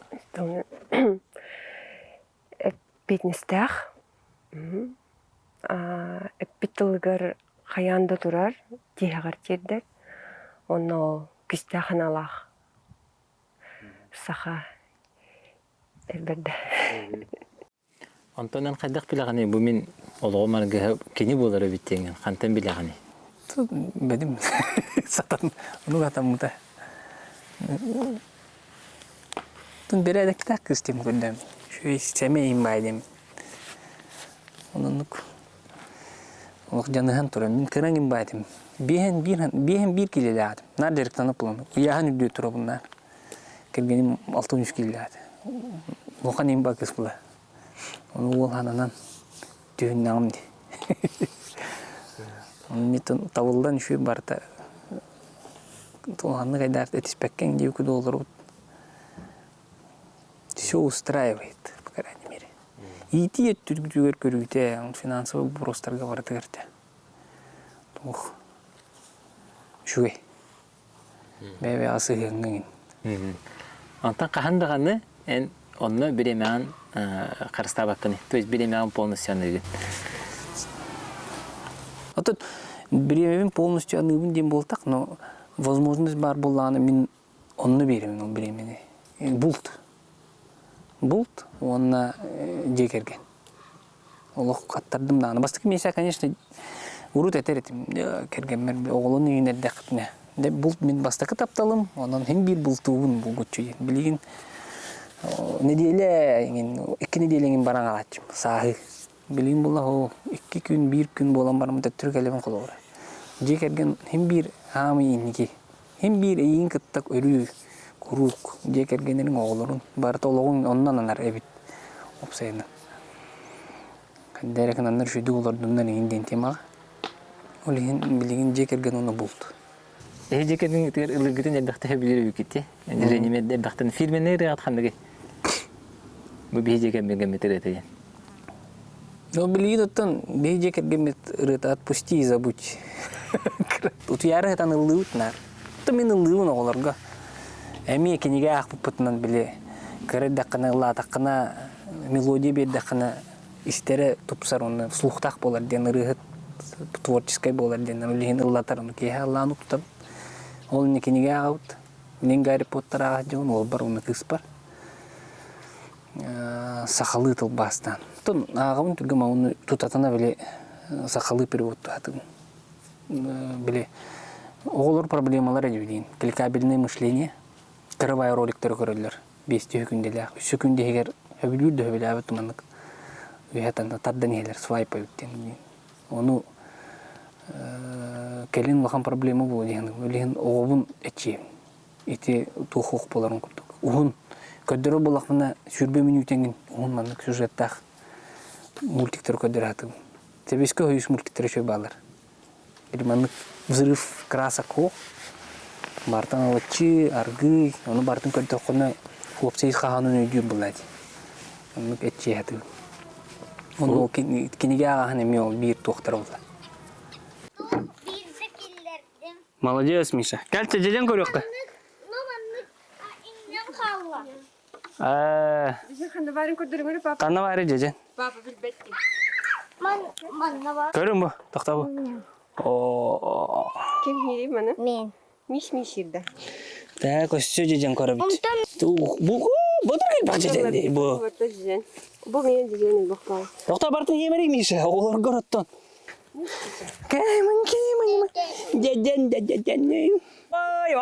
Үс тылынан. Эппиэтинэстээх. Эппит тылыгар хайаан да турар, тиһэҕэр тиэрдэр. Онно ол күүстээх санаалаах саха эр бэрдэ. Онтон эн хайдах билэҕиний бу мин олоҕум аргыһа кини буолар эбит диэҥҥин хантан билэҕиний? Бэдим сатан ону хатаммыта. Тун бэрээдэктээх кыыс диэн көрдөм. Үчүгэй сэмэй баай диэн. Оннук олох дьаныһан туран мин кыраҥ имбаатым. Биэһэн биир биэһэн биир киилэлээх этим. Наар дьарыктанып булан. Ыйааһын үрдүө турабын наар. Кэргэним 63 киилэлээх этэ. Улахан имба кыс була. Ону уол хананан түһүннэҕим дии. Ону табыллан үчүгэй барыта улаханнык айдаарт этиспэккэҥ диэки олорбут. Все устраивает, по крайней мере. Иитии өттүгэр көрүүтэ, финансовый вопростарга барытыгар те. Туох үчүгэй. Бэйэ-бэйэҕэ сыһыаҥҥа иҥин. Онтон хаһан даҕаны эн онно бириэмэҕин харыстаабаккыный? То есть бириэмэҕин полностью аныыгын? Оттон бириэмэбин полностью аныыбын диэн буолтах, но возможность баар буоллаҕына мин онно биэрэбин ол бириэмэни. Булт. Булт уонна дьиэ кэргэн. Олох аттардым даҕаны. Бастакы миэсэ, конечно, урут этэр этим кэргэммэр оҕолон иһин эрдэхпинэ. Дэ булт мин бастакы тапталым, онон син биир бултуубун булгуччу диэн. Билигин нэдиэлэ иҥин, икки нэдиэлэ иҥин баран аҕалааччым сааһы. Билигин буолла ол икки күн, биир күн буолан бараммыт төттөрү кэлэбин холобура. Дьиэ кэргэн син биир аамый инники. Син биир эйигин кытта өрүү, куруук дьиэ кэргэннэриҥ оҕолорун барыта олоҕуҥ онно ананар эбит уопсайынан. Хайда эрэ гынаннар үчүгэйдик олордуннар иһин диэн темаҕа. Ол иһин билигин дьиэ кэргэн уонна булт. Эһи дьиэ кэргэҥҥитигэр ылыргытын элбэхтэ билэр эбиккит Женя элбэхтэн фирменный ырыаҕыт ханныгый? Бу биһи дьиэ кэргэммит ырыата диэн. Ну, билигин оттон биһи дьиэ кэргэммит ырыата «Отпусти и забудь». Утуйаары сытан ыллыыбыт наар. Оттон мин ыллыыбын оҕолорго. Эмиэ кинигэ аахпыппытынан били кыра эрдэххинэ ыллаатаххына, мелодия биэрдэххинэ истэрэ тупсар уонна слухтаах буолар диэн ырыаһыт творческай буолар диэн билигин ыллатар ону киэһэ ыллаан утутабын. Ол инньэ кинигэ ааҕабыт. Мин Гарри Поттер ааҕа дьон уолбар уонна кыыспар. Сахалыы тылбаастаан. Оттон ааҕабын түргэн ону тутатына били сахалыы перевод туһатыбын. Били оҕолор проблемалар эдибилиин. Кликабельное мышление. Кырабай роликтары көрөллөр. Биэстүү күндэлээх. Үс күн иһигэр сөбүлүүр да сөбүлээбэт маннык үөһэ тардан иһэлэр свайп диэн. Ону кэлин улахан проблема буолуо диэн билигин оҕобун эчиэм. Ити туох ох буоларын курдук. Уһун көрдөрөр буоллахпына 20 мүнүүтэҥин уһун маннык сюжеттаах мультиктары көрдөрө сатыыбын. Сэбиэскэй Союз мультиктара үчүгэй бааллар. Или маннык взрыв красок суох. Бартан ылыччы, аргыый, ону бартын көрдөххүнэ уопсай хаһаанын өйдүүр буоллаа дии. Оннук эччиэ сатыыбын. Ону ол кинигэ ааҕаһын эмиэ ол биир туохтара буолла. Молодец, Миша. Кэлчэ, дьэдьэн көрүөххэ. Ханна баарын көрдөрүҥүрү папа. Ханна баары дьэдьэн? Папа билбэт Манна бар. Көрүн бу, тохтобу. О. Ким хири маны? Мен. Миш миширда. Так, өссө дьэдьэн көрөбүт. Бу бодур элбэх дьэдьэн дии бу. Дьэдьэн. Бу мен дьэдьэн элбэх Тохто бартын иэмэрий Миша, оҕолоргор оттон. Кээмин кээмин дьэдьэн дьэдьэн Ай,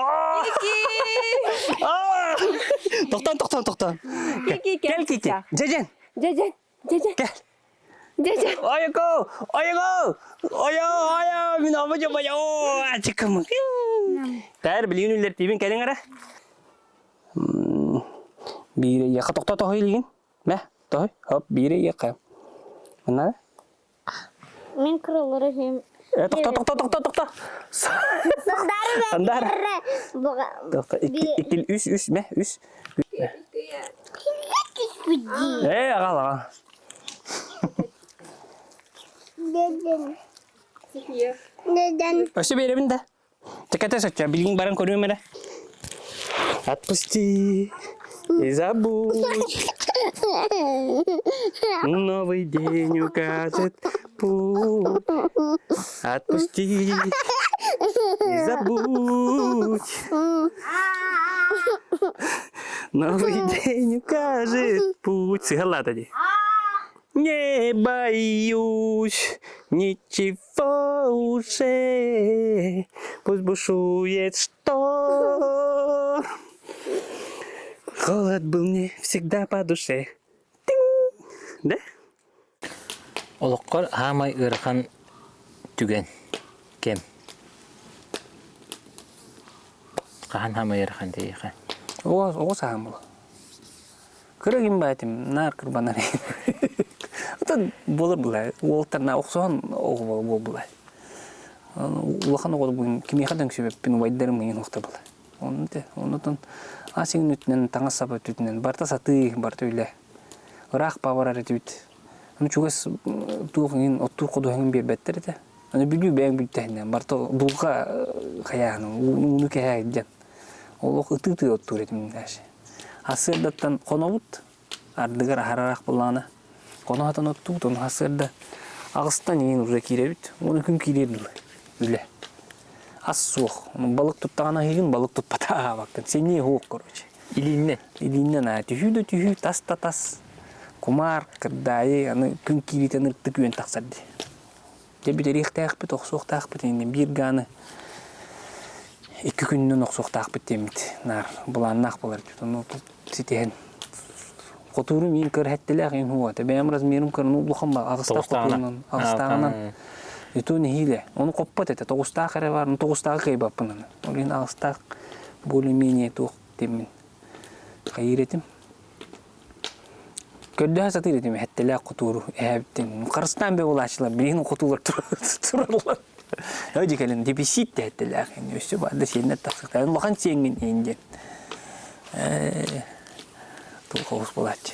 Тохтон, тохтон, тохтон. Кэл, Кити. Дьэдьэн. Дьэдьэн. Дьэдьэн. Кэл. Дьэдьэн. Ойоко, ойоко. Ойо, ойо, мин обо жобо, о, ачыкым. Тээр билигин үллэртиибин кэлиҥ эрэ. Биир эйиэхэ тохто тоһуй илигин. Мэ, тоһуй. Хоп, биир эйиэхэ. Манна Мин кыралары иһим. Э, тохто, тохто, тохто, тохто. Сандаара. Тохто, икки, икки, үс, үс, мэ, үс. Э, аҕал, аҕал. Өссө биэрэбин да. Тэкэтэ соччо, билигин баран көрүөм эрэ. Отпусти и забудь. Новый день укажет путь. Отпусти и забудь. Новый день укажет путь. Сыгалата ди. Не боюсь ничего уже, пусть бушует шторм. Холод был мне всегда по душе. Да? Олоххор хаамай ыарахан түгэн, кэм. Хаһан хаамай ыарахан тэйиэхэ? Оҕо оҕо сааһым була. Кыра ким баатым, наар кырбанар. Отон буолар була. Уолтар на охсоһон оҕо буол була. Улахан оҕо бугун кимиэхэ да үҥсүбэппин, убайдарым миигин охто була. Онно те, оннотон ас иҥин өттүнэн, таҥас сап өттүнэн барыта сатыы, барыта үлэ. Ыраах барар этибит. Аны чугас туох иҥин оттуур ходуһаҥын биэрбэттэр этэ. Аны Бүлүү бэйэҥ бүттэһинэн барыта дулҕа хайааһын, ууну кэһээ диэн. Олох ытыы-ытыы оттуур этим даже. Сарсыардаттан хонобут, ардыгар аһарарах буоллаҕына хоно сатан оттуубут, ону сарсыарда аҕыстан иҥин уже киирэбит, уонна күн киириэр дылы үлэ. Ас суох. Балык туттаҕына аһыыгын, балык туппата аһаабаккын. Сэниэ суох короче. Илииннэ. Илииннэн аа түһүү да түһүү, тас да тас. Кумаар, кырдаайы, аны күн киириитэ ыртык үөн тахсар дии. Дьэ бүтэриэхтээхпит, охсуохтаахпыт иннин биир гааны икки күнүнэн охсуохтаахпыт диэммит наар былааннаах буолар ону ситиһэн хотуурум иин көрһэттилээх иин хуата бэйэм размерым көрөн улахан ба аҕыстаах хотуурунан аҕыстааҕынан итон иһиилэ ону хоппот этэ тоҕустаах эрэ бар тоҕустааҕы кыайбаппын аны ол иһин аҕыстаах более-менее туох диэммин хайыыр этим Көрдөһө сатыыр этим эһэттэлээх хотууру эһээбиттэн. Харыстаан бе булааччылар билигин хотуулар тураллар. Өдьү кэлин дефицит тэһэттэлээх өссө баар да сиэннэр тахсыктар. Улахан сиэҥҥин иин диэн. Туох оҕус булааччы.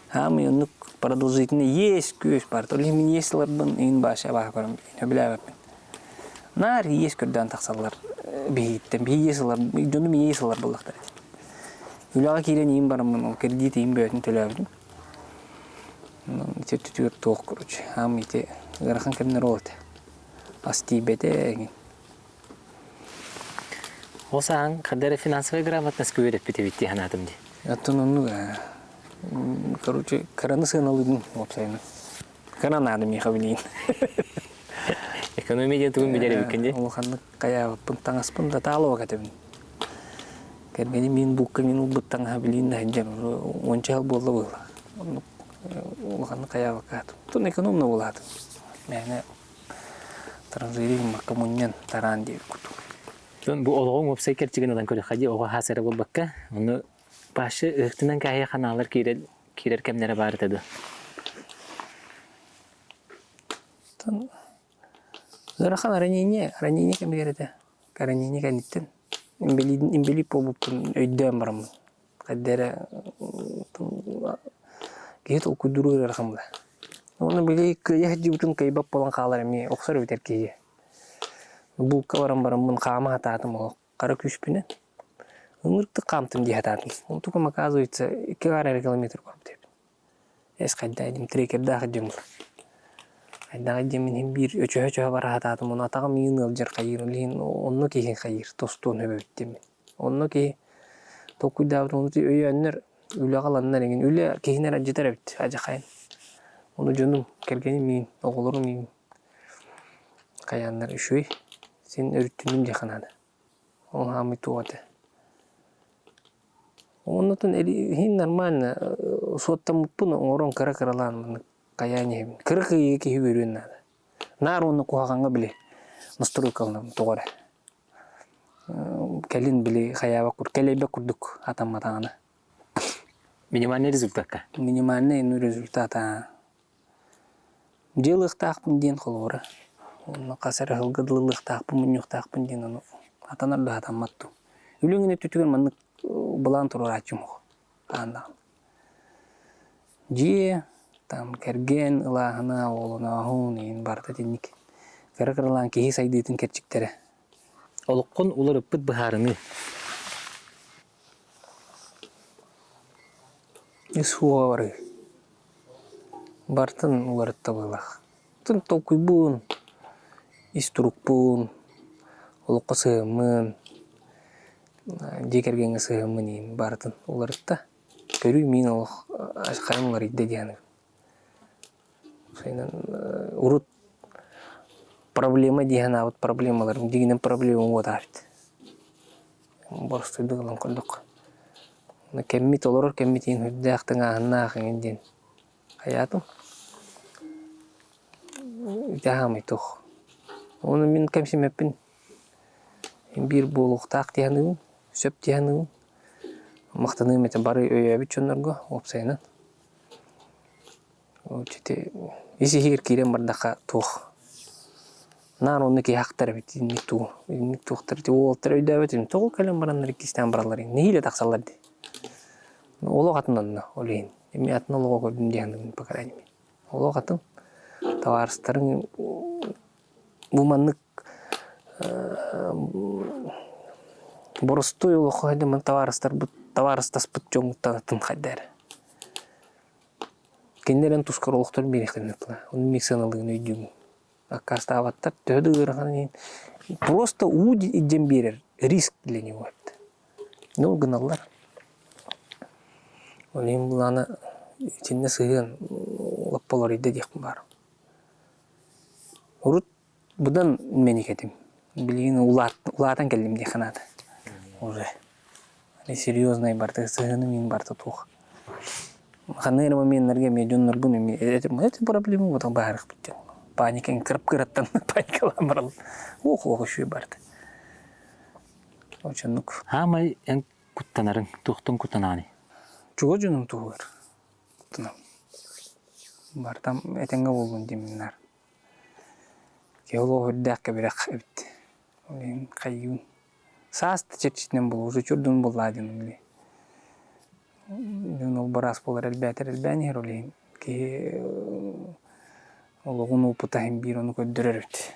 Хаамый оннук продолжительный есть күөс бар. Ол иһин мин есть ыларбын иин баша баха көрөн билээбэппин. Наар иэс көрдөөн тахсаллар биһигиттэн. Биһи иэс ылар, дьонум иэс ылар буоллахтар. Үлэҕэ киирэн иин бараммын ол кредит иин бөйөтүн төлөөбүтүм. Ити өттүтүгэр туох короче, аам ити ыарахан кэмнэр ол этэ. Ас тиийбэтэ эҥин. Ол сааһын ханна эрэ финансовая грамотность үөрэппит эбит дии санаатым дии. Оттон оннук ээ. Короче, кыраны сыаналыыбын уопсайынан. Кыра наада миэхэ билигин. Экономия диэн тугун билэр эбиккин дии. Улаханнык хайаабыппын таҥаспын да таалыбак этэбин. Кэргэним мин буукка мин ылбыт таҥаһа билигин да сылдьар уонча сыл буолла быһыылаах. Оннук улаханнык хайаабакка Тун экономно буолаатым. Мээнэ транжири гыммакка мунньан тараан диэбит курдук. Тун бу олоҕуҥ уопсай кэрчигин ылан көрүөххэ дии оҕо хаас эрэ буолбакка, ону Паша ыһыктынан кааһыйа ханаалар киирэр киирэр кэмнэрэ баар этэ дуо? Ыарахан ранение, ранение кэмигэр этэ. Ранение кэнниттэн инбэлиит буолбуппун өйдөөн бараммын. Хайда эрэ киһи толкуйдуур ыарахан буолар. Уонна били кыайа сылдьыбытын кыайбат буолан хаалар эмиэ охсор эбитэр киһи. Булка баран бараммын хаама сатаатым олох хара күүспүнэн. Ынырыктык хаамтым дии сатаатым. Онтукам оказывается икки аҥаар эрэ километр барбыт эбит. Эс хайдаа дим трекердаах дьим хайдаҕай диэммин иһин биир өчөһө-өчөһө бара сатаатым ону атаҕым иин ыалдьар хайыыр ол иһин онно киһи хайыыр тостуон сөбөбүт диэммин. Онно киһи толкуйдаабытым ону өйөөннөр үлэҕэ ыланнар эҥин үлэ киһини эрэ алдьатар эбит адьахайын. Ону дьонум кэргэним иин оҕолорум иин хайааннар үчүгэй син өрүттүннүм диэххэ наада. Ол хаамый туох этэ. Оннотон иһин нормально суоттаммыппын оҥорон кыра-кыралаан маннык хайаан иһэбин. Кыра кыайыы киһи үөрүөн наада. Наар уонна куһаҕаҥҥа били настройкаланабын тоҕо эрэ. Кэлин били хайаабат курдук, кэлэйбэт курдук атамматаҕына. Минимальный результакка? Минимальный ну результат аа. Дьиэ ылыахтаахпын диэн холобура. Уонна хас эрэ сылга дылы ылыахтаахпын, мунньуохтаахпын диэн ону хатанар да хатаммат дуу. Үлүҥ өттүтүгэр маннык былаан туруорааччым суох хаһан даҕаны. Дьиэ, там кэргэн ылааһына, оҕолонооһун иһин барыта итинник кыра-кыралаан киһи сайдыытын кэрчиктэрэ. Олоххун уларыппыт быһаарыныы. Ис суоҕа барыы. Барытын уларытта быһыылаах. Тын толкуйбун, ис турукпун, олоххо сыһыаммын, дьиэ кэргэҥҥэ сыһыаммын иһин барытын уларытта. Көрүү миин олох хайам уларыйда диэн Урут проблема дии санаабыт проблемаларым дьиҥинэн проблема уотаабыт. Боростуойдук ылан көрдөххө. Кэммит олорор кэммит иһин сүрдээх тыҥааһыннаах эҥин диэн. Хайаатым? Ити аһаамай туох. Ону мин кэмсимэппин. Биир буолуохтаах дии саныыбын, сөп дии саныыбын. Махтаныым этэ бары өйөөбүт дьоннорго уопсайынан. Ити ис-иһигэр киирэн бардахха туох наар онно киһи ахтар эбит инник тугу инник туохтар ити уолаттар өйдөөбөт тоҕо кэлэн бараннар иккистээн бараллар нэһиилэ тахсаллар дии. Олох атын онно ол иһин эмиэ атын олоҕу көрдүм дии саныыбын по крайней мере. Олох атын табаарыстарыҥ бу маннык боростуой олоххо сылдьан табаарыстарбыт табаарыстаспыт дьоҥҥуттан атын хайда эрэ. Кинилэр эн тускар олохторун биэриэхтэрин ыла. Ону мин сыаналыырын өйдүүбүн. Аккаастаабаттар, төһө да ыарахан иһин просто уу илдьэн биэрэр риск для него эбит. Ну гыналлар. Ол иһин былаана итиннэ сыһыан лаппа уларыйда диэхпин баар. Урут быдан мэник этим. Билигин улаатан кэллим диэххэ наада. Уже. Серьезный барыта сыһыаным иһин барыта туох. Ханнык эрэ моменнарга эмиэ дьоннорбун эмиэ это проблема вот баарыхпыт диэн. Паника кырап-кыраттан паникалаан бараллар. Ох-ох үчүгэй барыта. Очоннук. Хаамай эн куттанарыҥ, туохтан куттанаҕыный? Чугас дьонум туһугар куттанабын. Бартам этэҥҥэ буоллун диэммин наар. Киһи олоҕо үрдээх кэбирэх эбит. Ол иһин хайыыбын. Саас да чэрчитинэн буолуо, уже чурдун буллаа диэн били. Дьон ол быраас буолар элбээтэр элбээн иһэр ол иһин киһи олоҕун опыта иһин биир ону көрдөрөр эбит.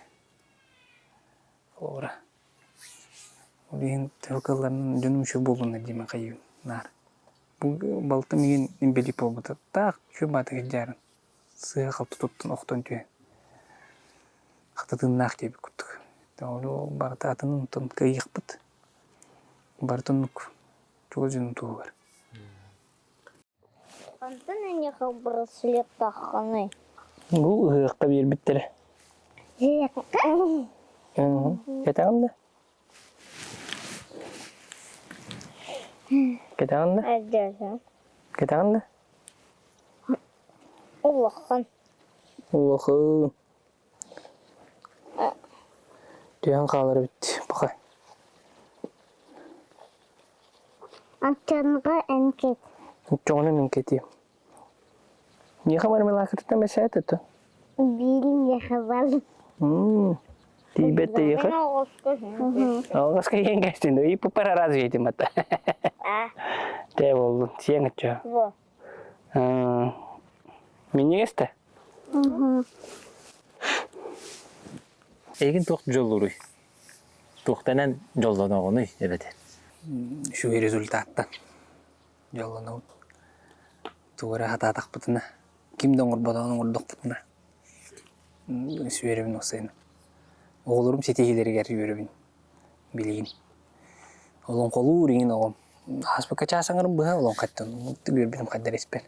Холобура. Ол иһин төһө кыалларынан дьонум үчүгэй буоллуннар диэмэн хайыыбын наар. Бу балтым иһин инбэлиит буолбута. Таах үчүгэй баатык илдьээрин сыыһа-халты туттан охтон түһэн хата тыыннаах диэбит курдук. Ол барыта атын онтон кыайыахпыт. Барыта оннук чугас дьонум туһугар. Онтон эйиэхэ браслеттааххыный? Бу ыһыахха биэрбиттэрэ. Ыһыахха? Кэтэҕин да? Кэтэҕин да? Кэтэҕин да? Улахан. Улахан. Түһэн хаалар эбит пока. Аччаныга эн кэт. Оччоҕуна мин кэтиэм. Миэхэ мармеладкатыттан бэсээт это. Биирин миэхэ бар. Тиийбэт тэйиэхэ. Алҕаска иһэн кэстин. И пара раз этим это. Тэ болдун. Сиэҥ оччо. Минньигэс да? Эйигин туох дьоллууруй? Туохтанан дьоллоноҕунуй эбэтэр? Үчүгэй результаттан дьоллонобут. Тугу эрэ хатаатахпытына, ким да оҥорботоҕун оҥордохпутуна үөрөбүн уопсайынан. Оҕолорум ситиһиилэригэр үөрэбин билигин. Олоҥхолуур иҥин оҕом ааспыкка чаас аҥарын быһа олоҥхоттон үөрбүтүм хайдах испэр.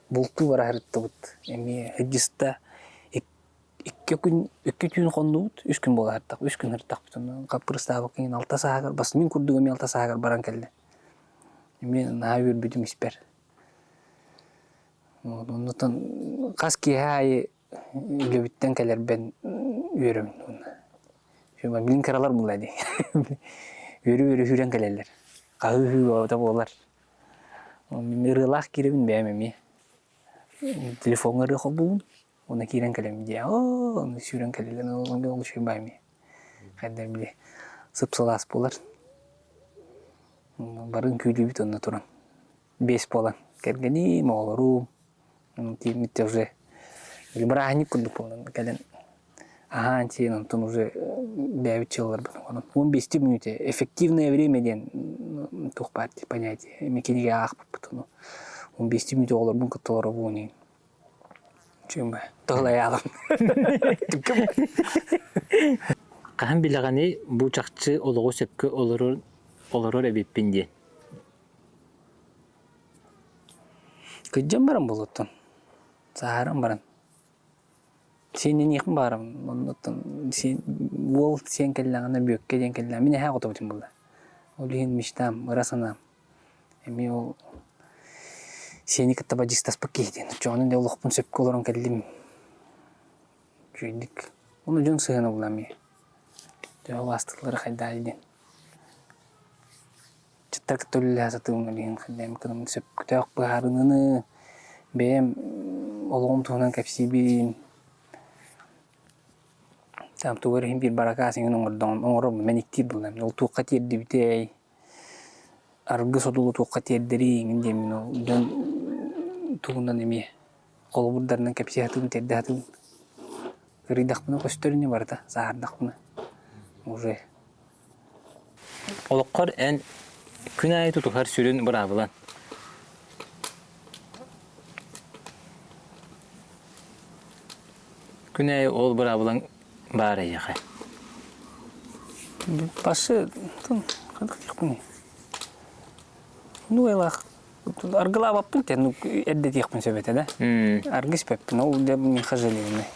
Бултуу бара сырыттыбыт. Эмиэ сылдьыста икки күн икки түүн хоннубут, үс күн буола сырыттах, үс күн сырыттахпыт. Онно хаппырыстаабыкка иҥин алта сааһыгар бас мин курдук эмиэ алта сааһыгар баран кэллэ. Эмиэ наһаа үөрбүтүм испэр. Оннуттан хас киэһэ аайы үлэбиттэн кэлэрбин үөрөбүн уонна билин кыралар буолла дии үөрүү-үөрүү сүүрэн кэлэллэр хаһыы-ыһыы буолар мин ырыалаах киирэбин бэйэм эмиэ телефоҥҥа ырыа холбуубун уонна киирэн кэлэбин дии оо онно сүүрэн кэлэллэр ол үчүгэй баай эмиэ хайдах били сып-сылаас буолар бары үҥкүүлүүбүт онно туран биэс буолан кэргэним оҕолорум Тиийбит уже бырааһынньык курдук буолан кэлэн аһаан сиэн онтон уже бэйэбит дьыалаларбытын оҥорон 15 мүнүүтэ эффективное время диэн туох баар понятие эмиэ кинигэ аахпыппыт ону 15 мүнүүтэ оҕолорбун кытта олоробун иһин чүмэ тоһулайаалым Хаһан билэҕиний бу чахчы олоҕу сөпкө олорор олорор эбиппин диэн Кырдьан баран буолуоттан, сааһыран баран. Сиэннэниэхпин баҕарабын, оннуттан сиэн уол сиэн кэллэҕинэ Бүөккэ диэн кэллэҕинэ мин эһээ оҕотобутун буолла. Ол иһин мечтам, ыра санаам. Эмиэ ол Сиэни кытта бадьыыстаспыт киһи диэн. Оччоҕуна дьэ олохпун сөпкө олорон кэллим. Үчүгэйдик. Ону дьон сыһыана булла эмиэ. Төһө убаастыыллара хайдаа диэн. Ыччаттар кытта үлэлэһэ сатыыбын ол иһин хайдах гынам сөптөөх быһаарыныыны бэйэм олоҕум туһунан кэпсиибин. Там тугу эрэ иһин биир баракаас иҥин оҥордоҕум оҥоробун мэниктиир буоллаҕым. Ол туохха тиэрдибитэй аргы содулу туохха тиэрдэрий иҥин диэммин ол дьон туһунан эмиэ холобурдарынан кэпсии сатыыбын тиэрдэ сатыыбын. Кырыйдахпына көстөр ини барыта, сааһырдахпына уже. Олоххор эн күн аайы тутуһар сүрүн быраабылан? Күн аайы ол быраабылаҥ баар эйиэхэ. Башы ханнык диэхпиний? Ну айлаах аргылаабаппын те ну эрдэ диэхпин сөп этэ да. Аргы испэппин ол дьэ миэхэ жалеемый.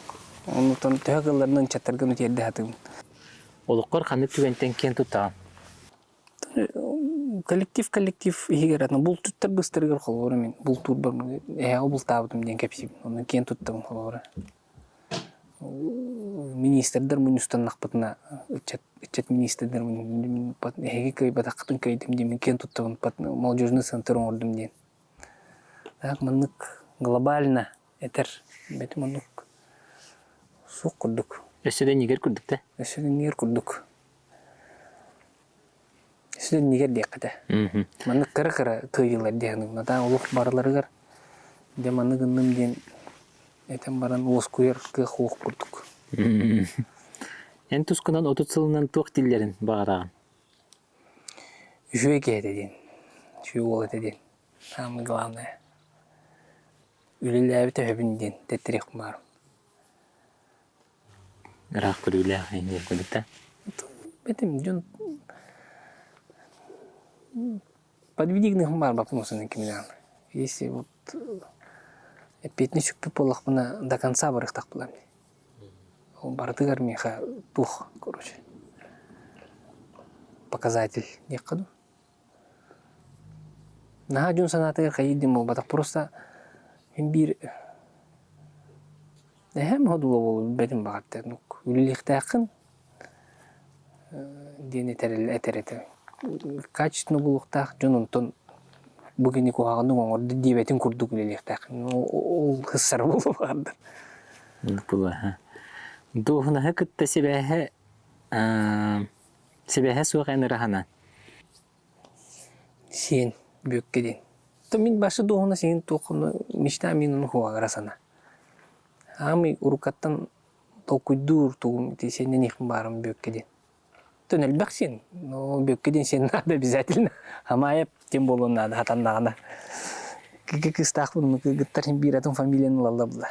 Оннуттан төһө кылларынан ыччаттарга тиэрдэ сатыыбын. Олоххор ханнык түгэнтэн киэн туттаҕын? Коллектив коллектив иһигэр атын булчуттар быстарыгар холобура мин бултуурбар эһэҕэ бултаабытым диэн кэпсиибин. Онно киэн туттабын холобура. Министрдэр мунньустаннахпытына ыччат ыччат министрдэр эһиги кыайбатаххытын кыайдым диэн мин киэн туттабын молодежный центр оҥордум диэн. Так маннык глобально этэр бэтим оннук суох курдук. Өссө да иннигэр курдук да? Өссө да иннигэр курдук. Өссө да иннигэр диэххэ этэ. Маннык кыра-кыра кыайыылар дии саныыбын. А так олох барыларыгар дьэ маннык гынным диэн этэн баран уоскуйар кыах суох курдук. Эн тускунан 30 сылынан туох дииллэрин баҕараҕын? Үчүгэй киһи этэ диэн. Үчүгэй уол этэ диэн. Самое главное. Үлэлээбит өһөбүн диэн тэттэриэхпин баарым. Ыраах көрүүлээх иһин курдук Этим дьон подвигных баар баппын киминээн. Если вот эппиэтинэ сүкпүт буоллахпына до конца барыахтаах буолам дии. Ол барытыгар миэхэ туох короче показатель диэххэ дуу. Наһаа дьон санаатыгар хайыы диэн буолбатах, просто мин биир эһэм одула буолуо билбэтим баҕар үлэлиэхтээххин диэн этэр этэр этэ. Качественно буолуохтаах дьон онтон бу кини куһаҕаннык оҥордо диэбэтин курдук үлэлиэхтээххин. Ол сыссара буолуо баҕардар. Дуоһунаһы кытта сибээһэ Сибээһэ суох эн ыраһана. Сиэн Бүөккэ диэн. То мин башы дуоһуна сиэн туоххуну мечта мин ону хуагара сана. Аамый уруккаттан толкуйдуур тугум ити сиэннэниэхпин баарым Бүөккэ диэн. Тон элбэх сиэн, но Бүөккэ диэн сиэн наада обязательно. Хамаайап тем буолуон наада хатаннаҕына. Кыгы кыыстаахпын кыргыттар биир атын фамилияны ылаллар була.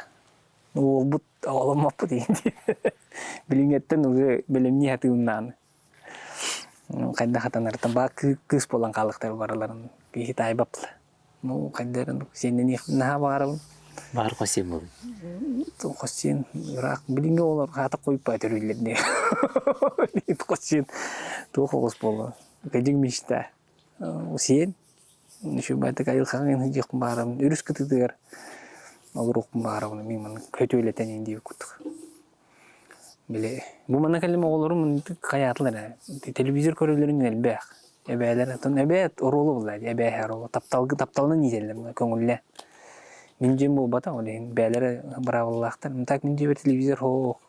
Уолбут оҕоломмоппут иһин билиҥҥэттэн уже бэлэмнии сатыыбын хайдах хатанарыттан баа кыыс буолан хаалыахтар барыларын киһи таайбаппыла ну хайда эрэ сиэннэниэх наһаа баҕарабын Баар хос сиэн буолун. Хос сиэн ыраах билиҥҥи оҕолор хаата хойуппа төрүүллэр дии хос сиэн туох оҕус буолла кэдьиҥ мечта сиэн Үчүгэйдик айылҕаҕа сылдьыахпын баҕарабын, өрүс кытыытыгар олоруохпун баҕарабын, мин маннык көтүөлэтэн диэбит курдук. Били бу манна кэллим оҕолорум хайаатылар ээ телевизор көрөллөрүн элбэх. Эбээлэр оттон эбээ оруолу булла дии эбээ оруолу тапталга тапталынан иитэллэр көҥүллээн. Мин дьиэм буолбатах ол иһин бэйэлэрэ быраабылалаахтар. Так мин дьиэбэр телевизор суох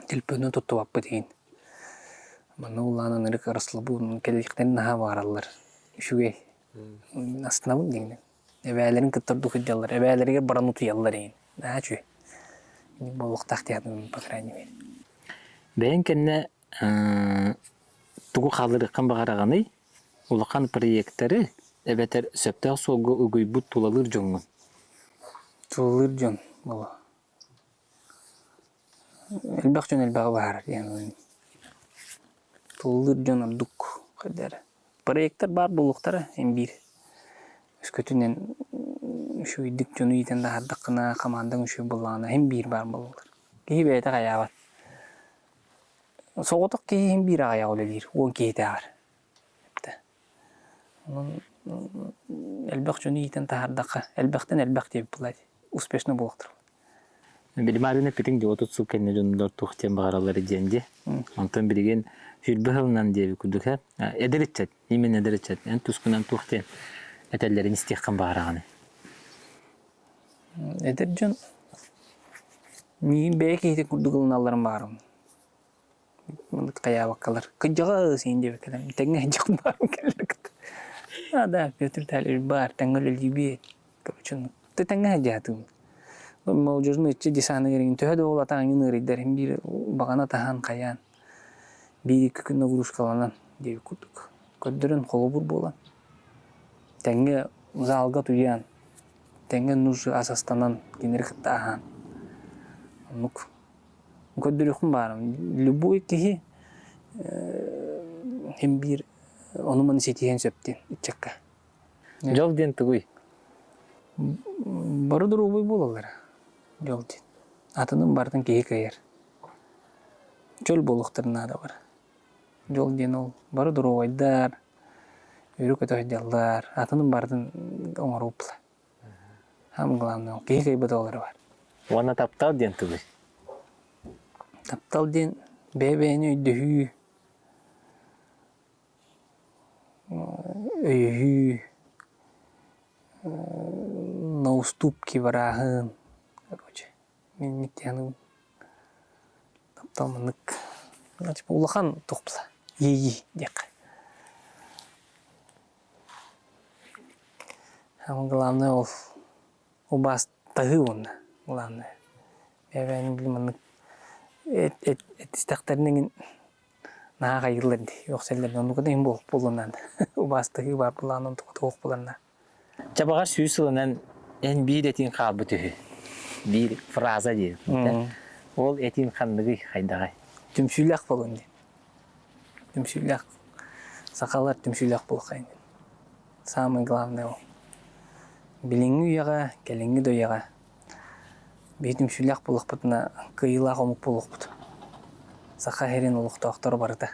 Телефону туттубаппыт иһин. Манна улаан ынырык расслабон кэлиэхтэрин наһаа баҕараллар. Үчүгэй. Астынабын диҥнэ. Эбээлэрин кытта ордук сылдьаллар. Эбээлэригэр баран утуйаллар иһин. Наһаа үчүгэй. Инник буолуохтаах диэн по крайней мере. Бэйэҥ кэннэ тугу хаалларыаххын баҕараҕыный? Улахан проектары эбэтэр сөптөөх суолга угуйбут тулалыыр дьоҥҥун? Тулалыыр дьон буолуо. Элбэх дьон элбэҕи баһаарар диэн Тулалыыр дьон ордук хайда эрэ. Проектар баар буолуохтара эн биир. Өскөтүнэн үчүгэйдик дьону иитэн таһаардаххына, хамаандаҥ үчүгэй буоллаҕына син биир баар буолаллар. Киһи бэйэтэ хайаабат. Соҕотох киһи син биир аҕыйах үлэлиир, 10 киһитээҕэр. Онон. Элбэх дьону иитэн таһаардахха, элбэхтэн элбэх диэбит буолла успешно буолуохтара. Билим арын эппитиҥ дии 30 сыл кэннэ дьоннор туох диэн баҕараллар диэн дии. Онтон билигин сүүрбэ сылынан диэбит курдук ээ. Эдэр ыччат, именно эдэр ыччат, эн тускунан туох диэн этэллэрин истиэххин баҕараҕыный? Эдэр дьон миигин бэйэ киһитин курдук ылыналларын баҕарабын. Маннык хайаабаккалар. Кырдьаҕас иһин диэбиккэлэр. Тэҥҥэ сылдьыах баарым кэллэр кытта. А да, Петр Витальевич баар, тэҥҥэ үлэлиибит. Короче, ты тэҥҥэ сылдьаатым. Молодежный ыччат десаныгар иҥин төһө да ол атаан ыарыйдар иһин биир баҕана таһан хайаан биир-икки күн нагрузкаланан диэбит курдук. Көрдөрөн холобур буолан тэҥҥэ залга утуйан тэҥҥэ нуж ас астанан кинилэри кытта аһаан оннук Көрдөрүөхпүн баарым. Любой киһи син биир ону-маны ситиһиэн сөп диэн ыччакка. Дьол диэн тугуй? Бары доруобай буолаллара дьол диэн. Атынын барытын киһи кыайар. Чөл буолуохтарын наада бары. Дьол диэн ол бары доруобайдар, өрө-көтө сылдьаллар, атынын барытын оҥорууппула. Самое главное, киһи кыайбат оҕолоро бар. Уонна таптал диэн тугуй? Таптал диэн бэйэ-бэйэни өйдөһүү, өйөһүү, на уступки барааһын, короче, мин диэн таптал маннык типа улахан туох иэйии диэххэ. Главное ол убаастаһыы уонна главное. Бэйэ-бэйэни били маннык этистэхтэринэ эҥин наһаа хайыыллар дии үөхсэллэр оннук да иһин буолуон наада. Убаастаһыы баар буоллаҕына онтуката суох буолар наада. Чэ баҕар сүүс сылынан эн биир этиин хаалбыт үһү. Биир фраза диир. Ол этиин ханныгый хайдаҕай? Түмсүүлээх буолун диэн. Түмсүүлээх сахалар түмсүүлээх буолуоххайын диэн. Самое главное ол. Билиҥҥи үйэҕэ, кэлиҥҥи да үйэҕэ биһи түмсүүлээх буолуохпутуна кыайыылаах омук буолуохпут. Саха сирин олохтоохторо барыта.